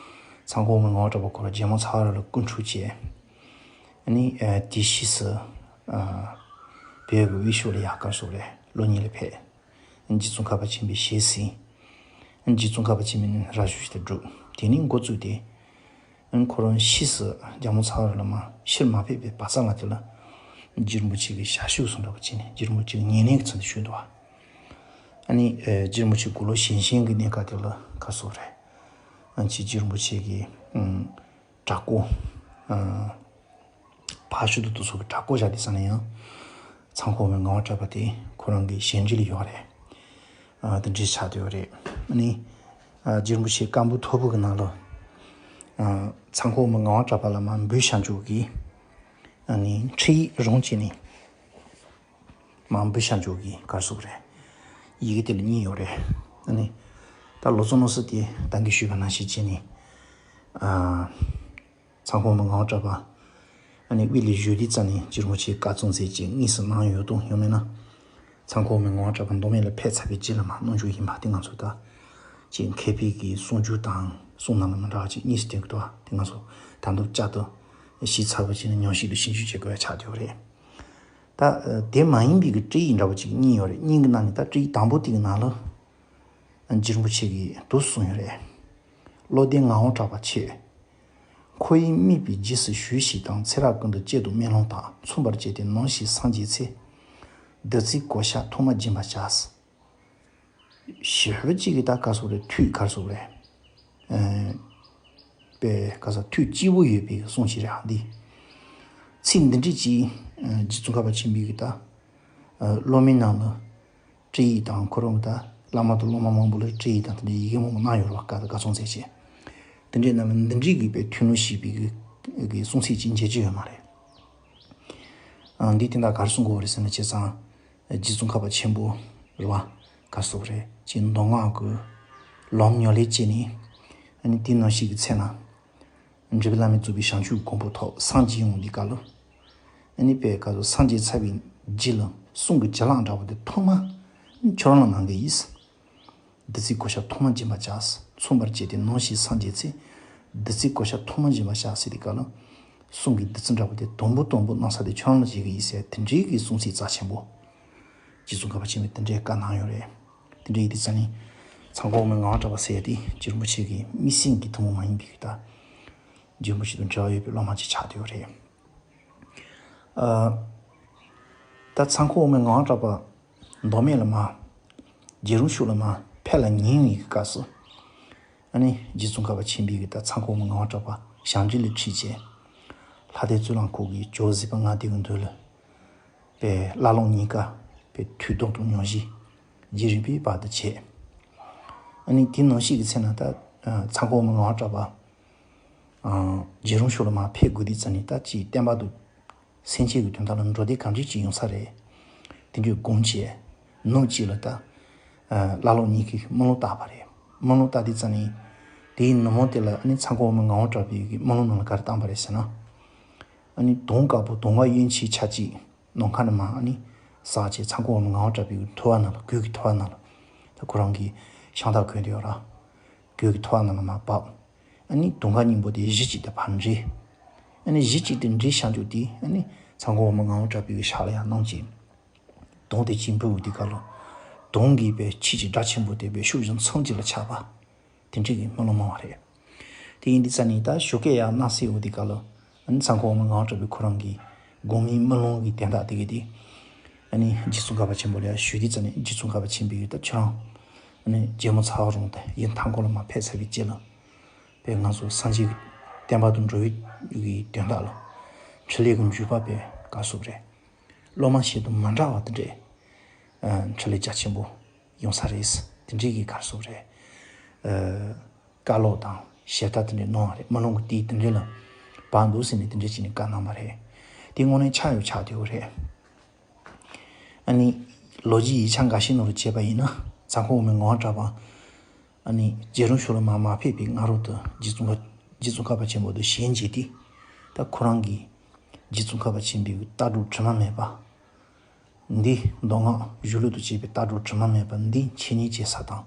ཚང་ཁོ་འོག་མའི་ངག་དབང་གྲགས་པ་ཁོ་རང་རྒྱལ་མོ་ཚ་བ་རི་ལ་སྐུ་འཁྲུངས་བྱས། ཨ་ནི་ཨ་དེ་ཕྱིས་སུ་ཨ་བོད་ཀྱི་དབུས་ཕྱོགས་ལ་ཡར་ག་རེ་ཟེར་དགོས་རེད། སློབ་གཉེར་ལ་ཕེབས། རྗེ་ཙོང་ཁ་པ་ཆེན་པོའི་ཞལ་གཟིགས། རྗེ་ཙོང་ཁ་པ་ཆེན་པོའི་ར་ཞུ་ཞིག་ཏུ་བསྒྲུབས། དེ་ནས་འགོ་བཙུགས་ཏེ། ཁོ་རང་ཕྱིས་སུ་རྒྱལ་མོ་ཚ་བ་རི་ལ་མར་ཕྱིར་མ་ཕེབས་པའི་བར་མཚམས་ལ་དེ་ལ་རྗེ་རིན་པོ་ཆེ་གི་ཞབས་ཞུ་སོགས་འདྲ་པོ་བྱས་ནས་རྗེ་རིན་པོ་ཆེ་གི་ཉེ་གནས་ཀྱི་ཚུལ་དུ་བཞུགས་འདུག་བ། ཨ་ནི་རྗེ་རིན་པོ་ཆེ་དགུང་ལོ་གཞོན་གཞོན་གྱི་གནས་སྐབས་དེ་ལ་ག་རེ་ཟེར་དགོས་རེད། ཨ་ནི་རྗེ་རིན་པོ་ཆེ་གི་ཨ་བྲག་སྐོར། ཨ་ཕར་ཕྱོགས་དུ་དུ་སོགས་ཀྱི་བྲག་སྐོར་བཞག་དུས་ཙམ་ལ་ཡང་། ཚང་ཁོ་འོག་མའི་ངག་དབང་གྲགས་པ་དེ་ཁོ་རང་གི་ཞལ་འདྲིས་ལ་ཡོད་རེད། ཨ་དེ་འདྲའི་ཆགས་བསྡད་ཡོད་རེད། ཨ་ནི་ཨ་རྗེ་རིན་པོ་ཆེ་སྐམ་པོ་མཐོ་པོ་གི་ནང་ལ། ཨ་ཚང་ཁོ་འོག་མའི་ངག་དབང་གྲགས་པ་ལ་མར་འབུལ་བཞག་འཇོག་གི། ཨ་ནི་ཁྲིད་ཡིག་རང་བྱས་ནས། མར་འབུལ་བཞག་འཇོག་གི་ག་རེ་ཟེར་དགོས་རེད། ཡི་གེ་དེ་ལ་གཉིས་ཡོད་རེད། ཨ་ནི་ད་ལོ་ཙཱ་ནོར་སྲིད་དེ་ད་གིན་ཞུས་པ་ནང་བཞིན་བྱས་ནས། ཨ་ཚང་ཁོ་འོག་མའི་ངག་དབང་གྲགས་པ། ཨ་ནི་དབུས་ལ་བཞུགས་དུས་ཙམ་ནས་རྗེ་རིན་པོ་ཆེ་བཀའ་གཙང་སྦྱར་ཅིག་དངོས་སུ་གནང་ཡོད་དང་ཡང་མིན་ན། ཚང་ཁོ་འོག་མའི་ངག་དབང་གྲགས་པ་མདོ་སྨད་ལ་ཕེབས་ཚར་བའི་རྗེས་ལ་མར་གནང་རྒྱུ་ཡིན་པ་དེ་ང་ཚོ་ད། ཅིག་མཁས་པའི་གི་གསུང་རྒྱུན་དང་གསུང་རྣམ་ལ་མི་འདྲ་བ་ཅིག་དངོས་སུ་ཐོན་གྱི་འདུག་བ། དེ་ང་ཚོ་ད་དུང་བསྐྱར་དུ་ཞིབ་ཚགས་པོ་བྱས་ནས་ཉམས་ཞིབ་དང་ཞིབ་འཇུག་བྱེད་དགོས་ཡ་ཆགས་བསྡད་ཡོད་རེད། ད་དེ་མ་ཡིན་པའི་གི་ཁྲིད་ཡིག་འདྲ་བོ་ཅིག་གཉིས་ཡོད་རེད། གཉིས་ཀྱི་ནང་ནས་ད་ཁྲིད་ཡིག་དང་པོ་དེ་གི་ནང་ལ། རྗེ་རིན་པོ་ཆེ་གིས་འདུག་གསུངས་ཡོད་རེད། བློ་ལྡན་ངག་དབང་གྲགས་པ་ཁྱེད། འཁོར་བའི་དམིགས་པའི་རྗེས་སུ་ཞུས་ཤིག་དང་། ཚེ་རབས་ཀུན་ཏུ་བསྐྱེད་དོ་སྨོན་ལམ་དག། མཚུངས་པར་བྱས་ཏེ་ནོངས་ཤིག་སངས་རྒྱས་ཚེ། བདུད་རྩི་གོ་ཆ་ཐོག་མར་སྦྱིན་པར་བྱ། ཞེ་པོ་ཅིག་གི་ད་ག་རེ་ཟེར་དགོས་རེད། ཐུགས་ག་རེ་ཟེར་དགོས་རེད། ཨ་དཔེ་ག་ས་ཐུགས་སྐྱིད་པོ་ཡོད་པའི་གསུང་ཞིག་རེད་ཨ་འདི། ཚིག་འདི་འདྲ་ཅིག་ཨ་རྗེ་ཙོང་ཁ་པ་ཆེན་པོའི་གི་ད་ཨ་སློབ་མའི་ནང་ལ་ཁྲིད་ཡིག་དང་ཁོ་རང་གི་ད་བླ་མ་དང་སློབ་མ་མང་པོ་ལ་ཁྲིད་ཡིག་དང་དེ་འདྲའི་ཡི་གེ་མང་པོ་གནང་ཡོད་རེད་བ། བཀའ་དང་བཀའ་གསུང་ཚད་ཅིག་དེ་འདྲའི་རྣམས་འདི་འདྲའི་གི་དཔེ་ཐུགས་སྣང་སྐྱེས་པའི་གི་གི་གསུང་ཚིག་ཅིག་མཇལ་རྒྱུ་ཡོད་མ་རེད། ཨ་འདི་དེ་འདྲ་ག་རེ་གསུང་དགོས་རེད་ཟེར་ན། བྱས་ཙང་རྗེ་ཙོང་ཁ་པ་ཆེན་པོ་རེད་བ། ག་རེ་ཟེར་དགོས་རེད། ཅིག་མདོ་སྔགས་ཀྱི་ལམ་ཉམས་ལེན་བྱས་ནས། ཨ་ནི་དེ་ནང་བཞིན་གྱི་ཚེ་ན། འཇིགས་པའི་བླ་མས་བཙུགས་པའི་བྱང་ཆུབ་གོ་འཕང་ཐོབ་སངས་རྒྱས་ཡོང་དུས་སྐབས་ལ། ཨ་ནི་དཔེ་ག་ཚོད་སངས་རྒྱས་ཚར་བའི་རྗེས་ལ་གསུང་གི་བྱིན་རླབས་འདྲ་བོ་དེ་ཐོག་མ་ཁྱོད་རང་ལ་གནང་གི་ཡིན། བདུད་རྩི་གོ་ཆ་ཐོག་མར་སྦྱིན་པར་བྱ། མཚུངས་པར་བྱས་ཏེ་ནོངས་ཤིག་སངས་རྒྱས་ཚེ། བདུད་རྩི་གོ་ཆ་ཐོག་མར་སྦྱིན་པར་བྱ་ཟེར་དུས་སྐབས་ལ། གསུང་གི་བདུད་རྩི་འདྲ་བོ་དེ་དང་པོ་དང་པོ་གནང་ས་དེ་ཁྱོད་རང་ལ་བྱེད་ཀྱི་ཡིན་ཟེར། དེ་འདྲའི་གི་གསུང་ཚིག་རྩ་ཆེན་པོ། རྗེ་ཙོང་ཁ་པ་ཆེན་པོས་དེ་འདྲའི་བཀའ་གནང་ཡོད་རེད། དེ་འདྲའི་ཡིན་དུས་ཙམ་ནས། ཚང་ཁོ་འོག་མའི་ངག་དབང་གྲགས་པ་ཟེར་ཡ་དེ་རྗེ་རིན་པོ་ཆེ་གི་མི་སེམས་ཀྱི་ཐུན་མོང་མ་ཡིན་པའི་གི་ད། རྗེ་རིན་པོ་ཆེ་དང་འབྲེལ་བ་ཡོད་པའི་སློབ་མ་ཅིག་ཆགས་བསྡད་ཡོད་རེད། ཨ་ད་ཚང་ཁོ་འོག་མའི་ངག་དབང་གྲགས་པ་མདོ་སྨད་ལ་མར། རྒྱལ་རོང་ཕྱོགས་ལ་མར་ཕེབས་ལ་ཉེ་བའི་སྐབས་སུ། ཨ་ནི་རྗེ་ཙོང་ཁ་པ་ཆེན་པོས་གི་ད་ཚང་ཁོ་འོག་མའི་ངག་དབང་གྲགས་པ་ཞབས་འདྲེན་ལ་ཁྲིད་བྱས། ལྷ་ལྡན་གཙུག་ལག་ཁང་གི་ཇོ་བོ་གཟིགས་པ་ལྔ་སྡེ་གི་མདུན་ལ། དཔེ་བླ་སློབ་གཉིས་ཀ་དཔེ་ཐུགས་དམ་དང་སྙུང་གཞི་རྗེ་རིག་པའི་བར་དུ་བྱས། ཨ་ནི་དེ་ནང་བཞིན་གྱི་ཚེ་ན་ད་ཚང་ཁོ་འོག་མའི་ངག་དབང་གྲགས་པ། ཨ་རྒྱལ་རོང་ཕྱོགས་ལ་མར་ཕེབས་དགོས་དུས་ཙམ་ནས་ད་ཅིག་བསྟན་པ་དང་སེམས་ཅན་གྱི་དོན་དག་ལ་འགྲོ་དེ་གང་འདྲ་ཅིག་ཡོང་ས་རེད། དེ་འདྲའི་དགོངས་བྱས། ནུབ་གཅིག་ལ་ད་ཨ་བླ་སློབ་གཉིས་ཀྱིས་དམུས་ལོང་བཏབ་པ་རེད། དམུས་ལོང་བཏབ་དུས་ཙམ་ནས། དེའི་ནུབ་མོ་དེ་ལ་ཨ་ནི་ཚང་ཁོ་འོག་མའི་ངག་དབང་གྲགས་པའི་གི་དམུས་ལོང་ནང་ལ་ག་རེ་བཏབ་པ་རེད་ཟེར་ན། ཨ་ནི་དུང་དཀར་པོ་དུང་དཀར་གཡུ་བྱུ་ཆ་གཅིག་ནམ་མཁའ་ནས་མར་ཨ་ནི་ཟགས་བྱས། ཚང་ཁོ་འོག་མའི་ངག་དབང་གྲགས་པའི་གི་ཐོད་པ་ནང་ལ། གོས་ཀྱི་ཐོད་པ་ནང་ལ། ད་ཁོ་རང་གི་ཤམ་ཐབས་གོན་དེ་ཡོད་ར། གོས་ཀྱི་ཐོད་པ་ནང་ལ་མར་བབས། ཨ་ནི་དུང་དཀར་སྙིང་པོ་དེ་གཞི་གཅིག་ཏུ་ཕར་འདྲེས། ཨ་ནི་གཞི་གཅིག་ཏུ་འདྲེས་བཞག་རྒྱུ་དེ་ཨ་ནི་ཚང་ཁོ་བོ་མོ་ངག་དབང་གྲགས་པའི་ཞལ་ལ་ཡང་གནང་ཅིང་། དུང་དེ་གཅིག་འབུལ་བའི་དུས་སྐབས་ལ། དུང་གི་པའི་ཆོས་ཀྱི་སྒྲ་ཆེན་པོ་དེ་པའི་ཕྱོགས་བཞི་མཚམས་གཅིག་ལ་ཁྱབ་པ། དེ་འདྲའི་གི་རྨི་ལམ་མང་བ་རེད། དེ་ཡིན་དུས་ཙ་ནི་ད་ཞོགས་ཀས་ཡར་སྣང་གསལ་བའི་དུས་སྐབས་ལ། ཨ་ནི་ཚང་ཁོ་བོ་མོ་ངག་དབང་གྲགས་པའི་ཁོ་རང་གི་དགོང་མོའི་རྨི་ལམ་གྱི་དོན་དག་དེ་གི་དེ། ཨ་ནི་རྗེ་ཙོང་ཁ་པ་ཆེན་པོ་ལ་ཡང་ཞུས་དུས་ཙ་ནི་རྗེ་ཙོང་ཁ་པ་ཆེན་པོས་ད་ཁྱོད་རང་། ཨ་ནི་རྗེ་མོ་ཚ་བ་རོང་དང་ཡུལ་མཐའ་འཁོར་ལ་མར་ཕེབས་ཚར་བའི་རྗེས་ལ། པའི་ང་ཚོ་སངས་རྒྱས་ཀྱི་བསྟན་པ་དུ་འགྲོ་བའི་གི་དོན་དག་ལ། འཕྲིན་ལས་ཀྱི་འཇུག་པ་པའི་ག་རེ་ཟེར་དགོས་རེད། སློབ་མ་ཞིག་དང་མ་འདྲ་བ་དེ་འདྲའི། ཨ། འཕྲིན་ལས་རྒྱ་ཆེན་པོ་ཡོང་ས་རེད། དེ་འདྲའི་གི་ག་རེ་ཟེར་དགོས་རེད། ཨ། བཀའ་སློབ་དང་ཞལ་ཏ་དེ་འདྲའི་གནང་བ་རེད། རྨི་ལམ་གྱི་དུས་དེ་འདྲའི་ལ་བབས་འདུག་ཟེར་ནས་དེ་འདྲའི་བྱས་ནས་བཀའ་གནང་བ་རེད། དེ་དངོས་གནས་ཆགས་ཡོད་ཆགས་བསྡད་ཡོད་རེད། ཨ་ནི་ལོ་རྒྱུས་ཡིག་ཆ་འགའ་ཤས་ནང་ལ་བྱས་པ་ཡིན་ན། ཚང་ཁོ་བོ་མོ་ངག་དབང་གྲགས་པ། ཨ་ནི་རྗེ་རིན་ཆེན་ལ་མར་མ་ཕེབས་པའི་སྔ་རོལ་དུ་རྗེ་ཙོང་ཁ། རྗེ་ཙོང་ཁ་པ་ཆེན་པོ་དང་ཞལ་མཇལ་ཏེ། ད་ཁོ་རང་གིས་རྗེ་ཙོང་ཁ་པ་ཆེན་པོའི་ལྟ་གྲུབ་དྲི་མ་མེད་པ། འདི་མདོ་སྔགས་གཞུང་ལུགས་དང་བཅས་པའི་ལྟ་གྲུབ་དྲི་མ་མེད་པ་འདི་འཆད་ཉན་བྱེད་ས་དང་།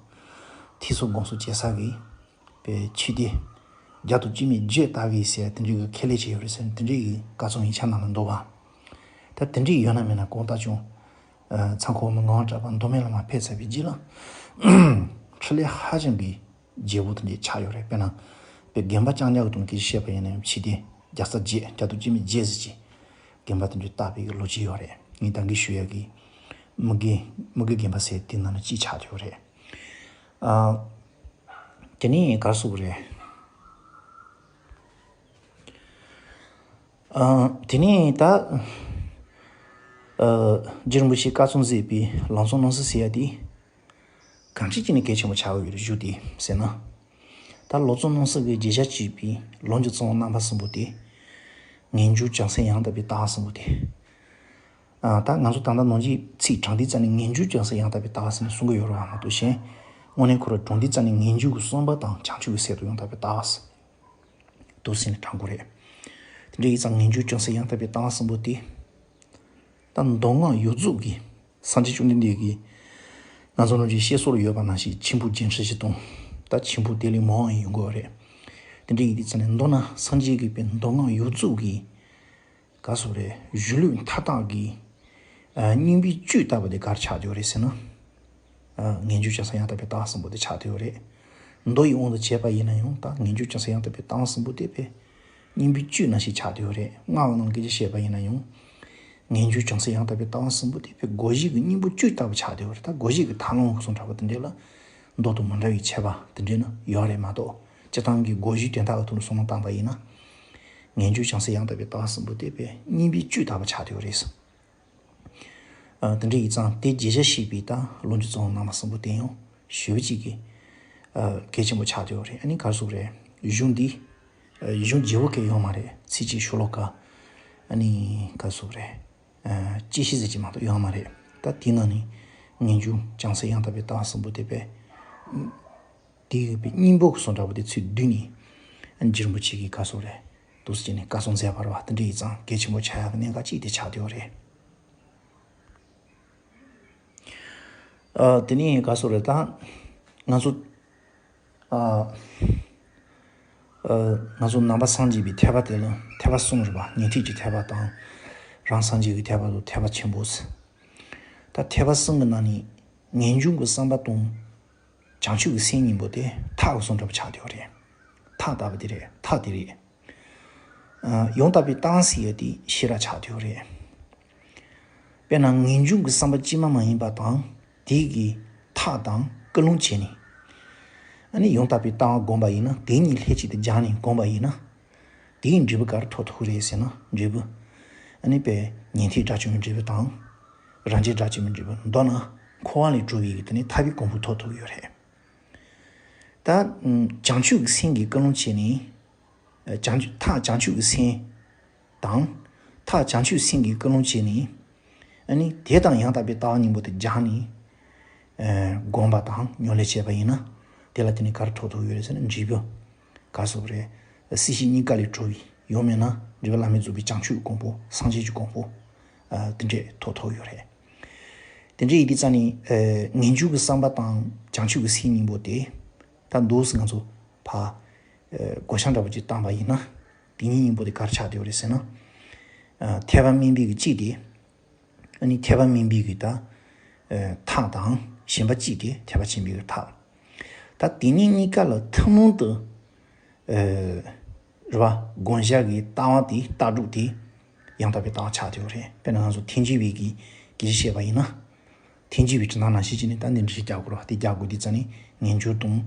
ཐོས་བསམ་སྒོམ་གསུམ་བྱེད་ས་གི་པའི་ཆོས་སྡེ་བརྒྱ་དང་བཅུ་མེད་བརྒྱད་བཏབ་ཡོད་ཟེར་དེ་འདྲའི་གི་ཁས་ལེན་བྱས་ཡོད་རེད་ཟེར་དེ་འདྲའི་གི་བཀའ་རྩོམ་ཡིག་ཆ་ནང་ལ་འདུག་བ། ད་དེ་འདྲའི་ཡོད་ན་མེད་ན་གང་ལྟར་ཀྱང་། ཨ། ཚང་ཁོ་བོ་མོ་ངག་དབང་གྲགས་པ་མདོ་སྨད་ལ་མར་ཕེབས་ཚར་བའི་རྗེས་ལ། འཕྲིན་ལས་ཧ་ཅང་གི་རྒྱས་པོ་དེ་འདྲའི་ཆགས་ཡོད་རེད། དཔེར་ན། པའི་དགོན་པ་རྐྱང་རྐྱང་གི་དོན་གྱིས་བཤད་པ་ཡིན་ན་ཡང་ཕྱི་དེ་བརྒྱ་རྩ་བརྒྱད་བརྒྱ་དང་བཅུ་མེད་བརྒྱད་ཟེར་གྱི་དགོན་པ་དེ་འདྲའི་བཏབ་པའི་ལོ་རྒྱུས་ཡོད་རེད། ངས་ད་གིན་ཞུ་ཡག་གི་མི་དགེ་མི་དགེ་དགོན་པ་ཟེར་དེ་ནང་ལ་གཅིག་ཆགས་ཡོད་རེད། ཨ། དེ་ནས་ག་རེ་ཟེར་དགོས་རེད། ཨ། དེ་ནས་ད། ཨ། རྗེ་རིན་པོ་ཆེས་བཀའ་རྩོམ་མཛད་པའི་ལམ་གཙོ་སྣང་སྲིད་ཟེར་ཡ་དེ། གང་ཅི་ཅི་ནས་གལ་ཆེན་པོ་ཆགས་ཡོད་རེད་ཞུ་དེ་ཟེར་ན། ད་ལམ་གཙོ་སྣང་སྲིད་ཀྱི་བརྗོད་བྱ་བྱས་པའི་ལམ་གྱི་རྩ་བ་རྣམ་པ་གསུམ་པོ་དེ། ངེས་འབྱུང་བྱང་སེམས་ཡང་དག་པའི་ལྟ་བ་གསུམ་པོ་དེ། ཨ། ད་ང་ཚོ་ད་ལྟ་ནང་གི་ཚིག་དྲངས་དུས་ཙ་ནས་ངེས་འབྱུང་བྱང་སེམས་ཡང་དག་པའི་ལྟ་བ་ཟེར་ནས་གསུང་གི་ཡོད་རེད་བ་མ་གཏོགས་གཞན། དངོས་གནས་ཁོ་རང་དྲངས་དུས་ཙ་ནས་ངེས་འབྱུང་གི་བསམ་པ་དང་བྱང་ཆུབ་ཀྱི་སེམས་དང་ཡང་དག་པའི་ལྟ་བ་ཟེར། འདུག་ཟེར་ནས་དྲངས་དགོས་རེད། དེ་འདྲ་ཡིན་ཙང་ངེས་འབྱུང་བྱང་སེམས་ཡང་དག་པའི་ལྟ་བ་གསུམ་པོ་དེ། ད་མདོ་སྔགས་ཡོངས་རྫོགས་ཀྱི་སངས་རྒྱས་བཅོམ་ལྡན་འདས་ཀྱིས་ང་ཚོ་ནང་བཞིན་བཤད་སྲོལ་ཡོད་པ་ནང་བཞིན་ཆེན་པོ་བརྒྱད་ཁྲི་བཞི་སྟོང་། ད་ཆེན་པོ་དེ་ལས་མང་བ་ཡོང་དགོས་རེད། དེ་འདྲ་ཡིན་དུས་ཙ་ནས་མདོར་ན་སངས་རྒྱས་ཀྱི་པའི་མདོ་སྔགས་ཡོངས་རྫོགས་ཀྱི་ག་རེ་ཟེར་དགོས་རེད། གཞི་ལུས་མཐའ་དག་གི་ཨ། སྙིང་པོའི་བཅུད་ལྟ་བུ་དེ་ག་རེ་ཆགས་བསྡད་ཡོད་རེད་ཟེར་ན། ཨ། ངེས་འབྱུང་བྱང་སེམས་ཡང་དག་པའི་ལྟ་བ་གསུམ་པོ་དེ་ཆགས་བསྡད་ཡོད་རེད། མདོ་ཡི་དབང་དུ་བྱས་པ་ཡིན་ན་ཡང་ད་ངེས་འབྱུང་བྱང་སེམས་ཡང་དག་པའི་ལྟ་བ་གསུམ་པོ་དེ་པའི་སྙིང་པོའི་བཅུད་ནང་བཞིན་ཆགས་བསྡད་ཡོད་རེད། སྔགས་ནང་སྐད་ཆ་བཤད་པ་ཡིན་ན་ཡང་། ངེས་འབྱུང་བྱང་སེམས་ཡང་དག་པའི་ལྟ་བ་གསུམ་པོ་དེ་པའི་སྒོ་བཞི་གི་སྙིང་པོ་བཅུད་ལྟ་བུ་ཆགས་བསྡད་ཡོད་རེད། ད་སྒོ་བཞི་གི་མཐའ་ལམ་གསུང་འདྲ་བོ་དེ་འདྲ་ལ། མདོ་དང་མི་འདྲ་བའི་ཁྱད་པར་དེ་འདྲ་ནི་ཡོད་རེད་མ་གཏོགས། སྤྱིར་བཏང་གི་སྒོ་བཞིའི་དོན་དག་གི་ཐོག་ནས་བསམ་བློ་བཏང་པ་ཡིན་ན། ངེས་འབྱུང་བྱང་སེམས་ཡང་དག་པའི་ལྟ་བ་གསུམ་པོ་དེ་པའི་སྙིང་པོའི་བཅུད་ལྟ་བུ་ཆགས་བསྡད་ཡོད་རེད། ཨ། དེ་འདྲ་ཡིན་ཙང་དེ་རྗེས་བཞག་བྱས་པའི་ད་ལམ་གྱི་རྩ་བ་རྣམ་པ་གསུམ་པོ་དེ་ཡང་ཞེ་པོ་ཅིག་གི་ཨ། གལ་ཆེན་པོ་ཆགས་བསྡད་ཡོད་རེད། ཨ་ནི་ག་རེ་ཟེར་དགོས་རེད། གཞུང་འདི་ཨ། གཞུང་བརྗེ་པོ་གང་ཡང་ཡོད་མ་རེད། ཚིག་གཅིག་ཤོ་ལོ་ཀ་ཨ་ནི་ག་རེ་ཟེར་དགོས་རེད། ཨ། གཅིག་བཤད་ཟེར་གྱི་མ་གཏོགས་ཡོད་མ་རེད། ད་དེའི་ནང་ནས་ངེས་འབྱུང་བྱང་སེམས་ཡང་དག་པའི་ལྟ་བ་གསུམ་པོ་དེ་པའི། དེ་ཡོད་པའི་སྙིང་པོ་གི་གསུང་འདྲ་བོ་དེ་ཚུར་བསྡུས་ནས། ཨ། རྗེ་རིན་པོ་ཆེ་གིས་ག་རེ་ཟེར་དགོས་རེད། འདུག་སེ་བྱས་ནས་བཀའ་གསུང་མཛད་པ་རེད་བ། དེ་འདྲ་ཡིན་ཙང་གལ་ཆེན་པོ་ཆགས་ཡག་གི་གནད་འགག་ཅིག་དེ་ཆགས་བསྡད་ཡོད་རེད། ཨ། དེ་ནས་ག་རེ་ཟེར་དགོས་རེད། ད་ང་ཚོ། ཨ། ཨ། ང་ཚོ་ནང་པ་སངས་རྒྱས་པའི་ཐེག་པ་དེ་ལ་ཐེག་པ་གསུམ་རེད་བ། ཉན་ཐོས་ཀྱི་ཐེག་པ་དང་། རང་སངས་རྒྱས་ཀྱི་ཐེག་པ་དང་ཐེག་པ་ཆེན་པོ་ཟེར། ད་ཐེག་པ་གསུམ་གྱི་ནང་ནས་ངེས་འབྱུང་གི་བསམ་པ་དང་། བྱང་ཆུབ་ཀྱི་སེམས་གཉིས་པོ་དེ་ཐག་གི་གསུང་འདྲ་པོ་ཆགས་བསྡད་ཡོད་རེད། ཐག་ལྟ་བུ་དེ་རེད། ཐག་དེ་རེད། ཨ། ཡང་དག་པའི་ལྟ་བ་ཟེར་ཡ་དེ་ཤེས་རབ་ཆགས་བསྡད་ཡོད་རེད། དཔེར་ན་ངེས་འབྱུང་གི་བསམ་པ་གཅིག་མ་མ་ཡིན་པ་དང་དེ་གི་ཐག་དང་ཀུན་སློང་བྱས་ནས། ཨ་ནི་ཡང་དག་པའི་ལྟ་བ་བསྒོམས་པ་ཡིན་ན། དེ་གཉིས་ལྷན་ཅིག་ཏུ་སྦྱར་ནས་བསྒོམས་པ་ཡིན་ན། དེའི་འབྲས་བུ་ག་རེ་ཐོབ་ཐུབ་རེད་ཟེར་ན། འབྲས་བུ་ཨ་ནི་དཔེ་ཉན་ཐོས་དགྲ་བཅོམ་པའི་འབྲས་བུ་དང་། རང་རྒྱལ་དགྲ་བཅོམ་པའི་འབྲས་བུ། མདོར་ན་འཁོར་བ་ལས་གྲོལ་བའི་གི་དེ་ནི་ཐར་པའི་གོ་འཕང་ཐོབ་ཐུབ་ཡོད་རེད། ད་བྱང་ཆུབ་ཀྱི་སེམས་ཀྱི་ཀུན་སློང་བྱས་ནས། བྱང་ཆུབ། ཐག་བྱང་ཆུབ་ཀྱི་སེམས་དང་། ཐག་བྱང་ཆུབ་སེམས་ཀྱི་ཀུན་སློང་བྱས་ནས། ཨ་ནི་དེ་དང་ཡང་དག་པའི་ལྟ་བ་གཉིས་པོ་དེ་སྦྱར་ནས། ཨ། བསྒོམས་པ་དང་ཉམས་ལེན་བྱས་པ་ཡིན་ན། དེ་ལ་དེ་ནས་ག་རེ་ཐོབ་ཐུབ་ཡོད་རེད་ཟེར་ན། འབྲས་བུ་ག་རེ་ཟེར་དགོས་རེད། སྲིད་ཞི་གཉིས་ཀ་ལས་གྲོལ་བའི། ཡང་མིན་ན་འབྲས་བུ་བླ་མེད་རྫོགས་པའི་བྱང་ཆུབ་གོ་འཕང་། སངས་རྒྱས་ཀྱི་གོ་འཕང་། ཨ། དེ་འདྲས་ཐོབ་ཐུབ་ཡོད་རེད། དེ་འདྲས་ཡིན་དུས་ཙ་ནས། ཨ། ངེས་འབྱུང་གི་བསམ་པ་དང་བྱང་ཆུབ་ཀྱི་སེམས་གཉིས་པོ་དེ། ད་འདུག་སེ་ང་ཚོ་ཕར། ཨ། བགོ་བཤའ་འདྲ་པོ་ཅིག་བཏང་པ་ཡིན་ན། དེ་གཉིས་སྙིང་པོ་དེ་ག་རེ་ཆགས་བསྡད་ཡོད་རེད་ཟེར་ན། ཨ། ཐེག་པ་དམན་པའི་གི་གཅིག་དེ། ཨ་ནི་ཐེག་པ་དམན་པའི་གི་ད། ཨ། ཐག་དང་གཞན་པ་གཅིག་དེ་ཐེག་པ་ཆེན་པོའི་གི་ཐག། ད་དེ་གཉིས་གཉིས་ཀ་ལ་ཐུན་མོང་དུ། ཨ། རེད་བ། བགོ་བཤའ་གི་ལྟ་བ་དེ་ལྟ་གྲུབ་དེ་ཡང་དག་པའི་ལྟ་བ་ཆགས་བསྡད་ཡོད་རེད། དཔེར་ན་ང་ཚོ་ཐལ་འགྱུར་བའི་གི་སྐད་ཆ་བཤད་པ་ཡིན་ན། ཐལ་འགྱུར་བའི་དྲི་སྣང་ནང་བཞིན་བྱས་ནས་ད་འདི་འདྲ་ཞིག་རྒྱག་དགོས་རེད་བ། དེ་རྒྱག་དགོས་དུས་ཙ་ནས་ངེས་འབྱུང་དང་།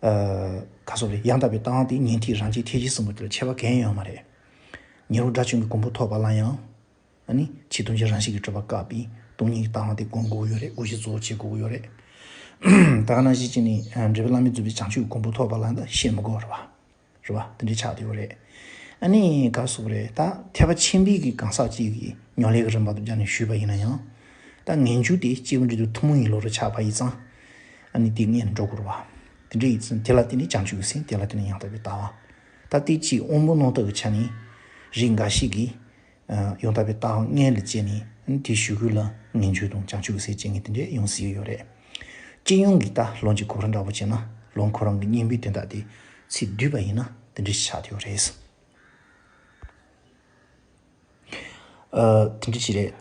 ཨ། ག་སོགས་རེད། ཡང་དག་པའི་ལྟ་བ་དེ་ཉན་ཐོས་རང་རྒྱལ་ཐེག་ཆེན་གསུམ་པོ་དེ་ལ་ཁྱད་པར་གང་ཡང་ཡོད་མ་རེད། ཉན་རང་དགྲ་བཅོམ་གྱི་གོ་འཕང་ཐོབ་པ་ལ་ཡང་། ཨ་ནི་ཕྱི་སྟོང་གཞི་རང་བཞིན་གྱིས་གྲུབ་པ་བཀག་པའི་སྟོང་ཉིད་ཀྱི་ལྟ་བ་དེ་སྒོམ་དགོས་ཡོད་རེད། བགོ་བཤའ་གཙོ་བོ་བྱེད་དགོས་ཡོད་རེད། ད་ག་ནང་བཞིན་བྱས་ནས་འབྲས་བུ་བླ་མེད་རྫོགས་པའི་བྱང་ཆུབ་ཀྱི་གོ་འཕང་ཐོབ་པ་ལ་ད་བཤད་མི་དགོས་རེད་བ། རེད་བ། དེ་འདྲའི་ཆགས་བསྡད་ཡོད་རེད། ཨ་ནི་ག་སོགས་རེད། ད་ཐེག་པ་ཆེན་པོའི་གི་གང་ཟག་ཅིག་གི་ཉམས་ལེན་གྱི་རིམ་པ་དང་སྦྱར་ནས་ཞུས་པ་ཡིན་ན་ཡང་། ད་ངེས་འབྱུང་དེ་སྐྱེས་བུ་འབྲིང་གྲས་ཐུན་མོང་ཡིན་ལུགས་རེ་ཆགས་པ་ཡིན་ཙང་། ཨ་ནི་དེ་ངེས་ནས་འགྲོ་དགོས་རེད་བ། དེ་འདྲ་ཡིན་ཙང་དེ་ལ་བརྟེན་ནས་བྱང་ཆུབ་ཀྱི་སེམས། དེ་ལ་བརྟེན་ནས་ཡང་དག་པའི་ལྟ་བ། ད་དེ་གཅིག་དབང་པོ་རྣོ་རྟུལ་གྱི་ཆ་ནས་རིགས་འགའ་ཞིག་གིས། ཨ། ཡང་དག་པའི་ལྟ་བ་མངལ་ལ་སྐྱེས་ནས་དེའི་གཞུག་གུ་ལ་ངེས་འབྱུང་དང་བྱང་ཆུབ་ཀྱི་སེམས་སྐྱེ་མཁན་དེ་འདྲས་ཡོང་སྲིད་ཡོད་རེད། སྤྱི་ཡོངས་ཀྱི་ད་ལུང་གི་གོ་རིམ་འདྲ་པོ་བྱས་ན། ལུང་ཁོ་རང་གི་སྙིང་པོའི་དོན་དག་དེ་ཚིག་བསྡུས་པ་ཡིན་ན་དེ་འདྲས་ཆགས་ཡོད་རེད། ཨ། དེ་འདྲས་ཞིག་རེད།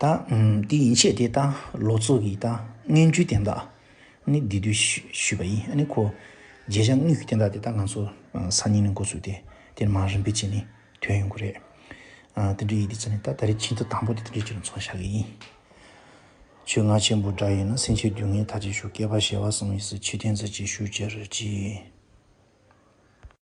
ད་དེ་ཡན་ཆད་དེ་ད་ལོ་ཙཱ་གི་ད་སྔོན་འཇུག་དོན་དག་ནི་འདི་དུས་ཞུས་པ་ཡིན། ཨ་ནི་ཁོ་རྗེས་འཇུག་དངོས་ཀྱི་དོན་དག་དེ་ད་ང་ཚོ་སང་ཉིན་ནས་འགོ་ཚུགས་ཏེ་དེར་མ་རིམ་པས་བྱས་ནས་ཐོན་ཡོང་གི་རེད། ཨ། དེ་འདྲ་ཡིན་དུས་ཙ་ནས་ད་ད་རེས་ཆེད་དུ་དང་པོ་དེ་དེ་འདྲའི་ཆེད་དུ་མཚོན་བཞག་གི་ཡིན། ཆོས་རྔ་ཆེན་པོ་འདྲ་ཡིན་ན། སེམས་ཅན་སྡུག་བསྔལ་མཐའ་ཅན་ཞུགས། བསྐལ་པ་བྱེ་བ་གསུམ་ཡི་སར། མཆོད་རྟེན་རྩེ་གཅིག་ཞུགས་གྱུར་ཅིག།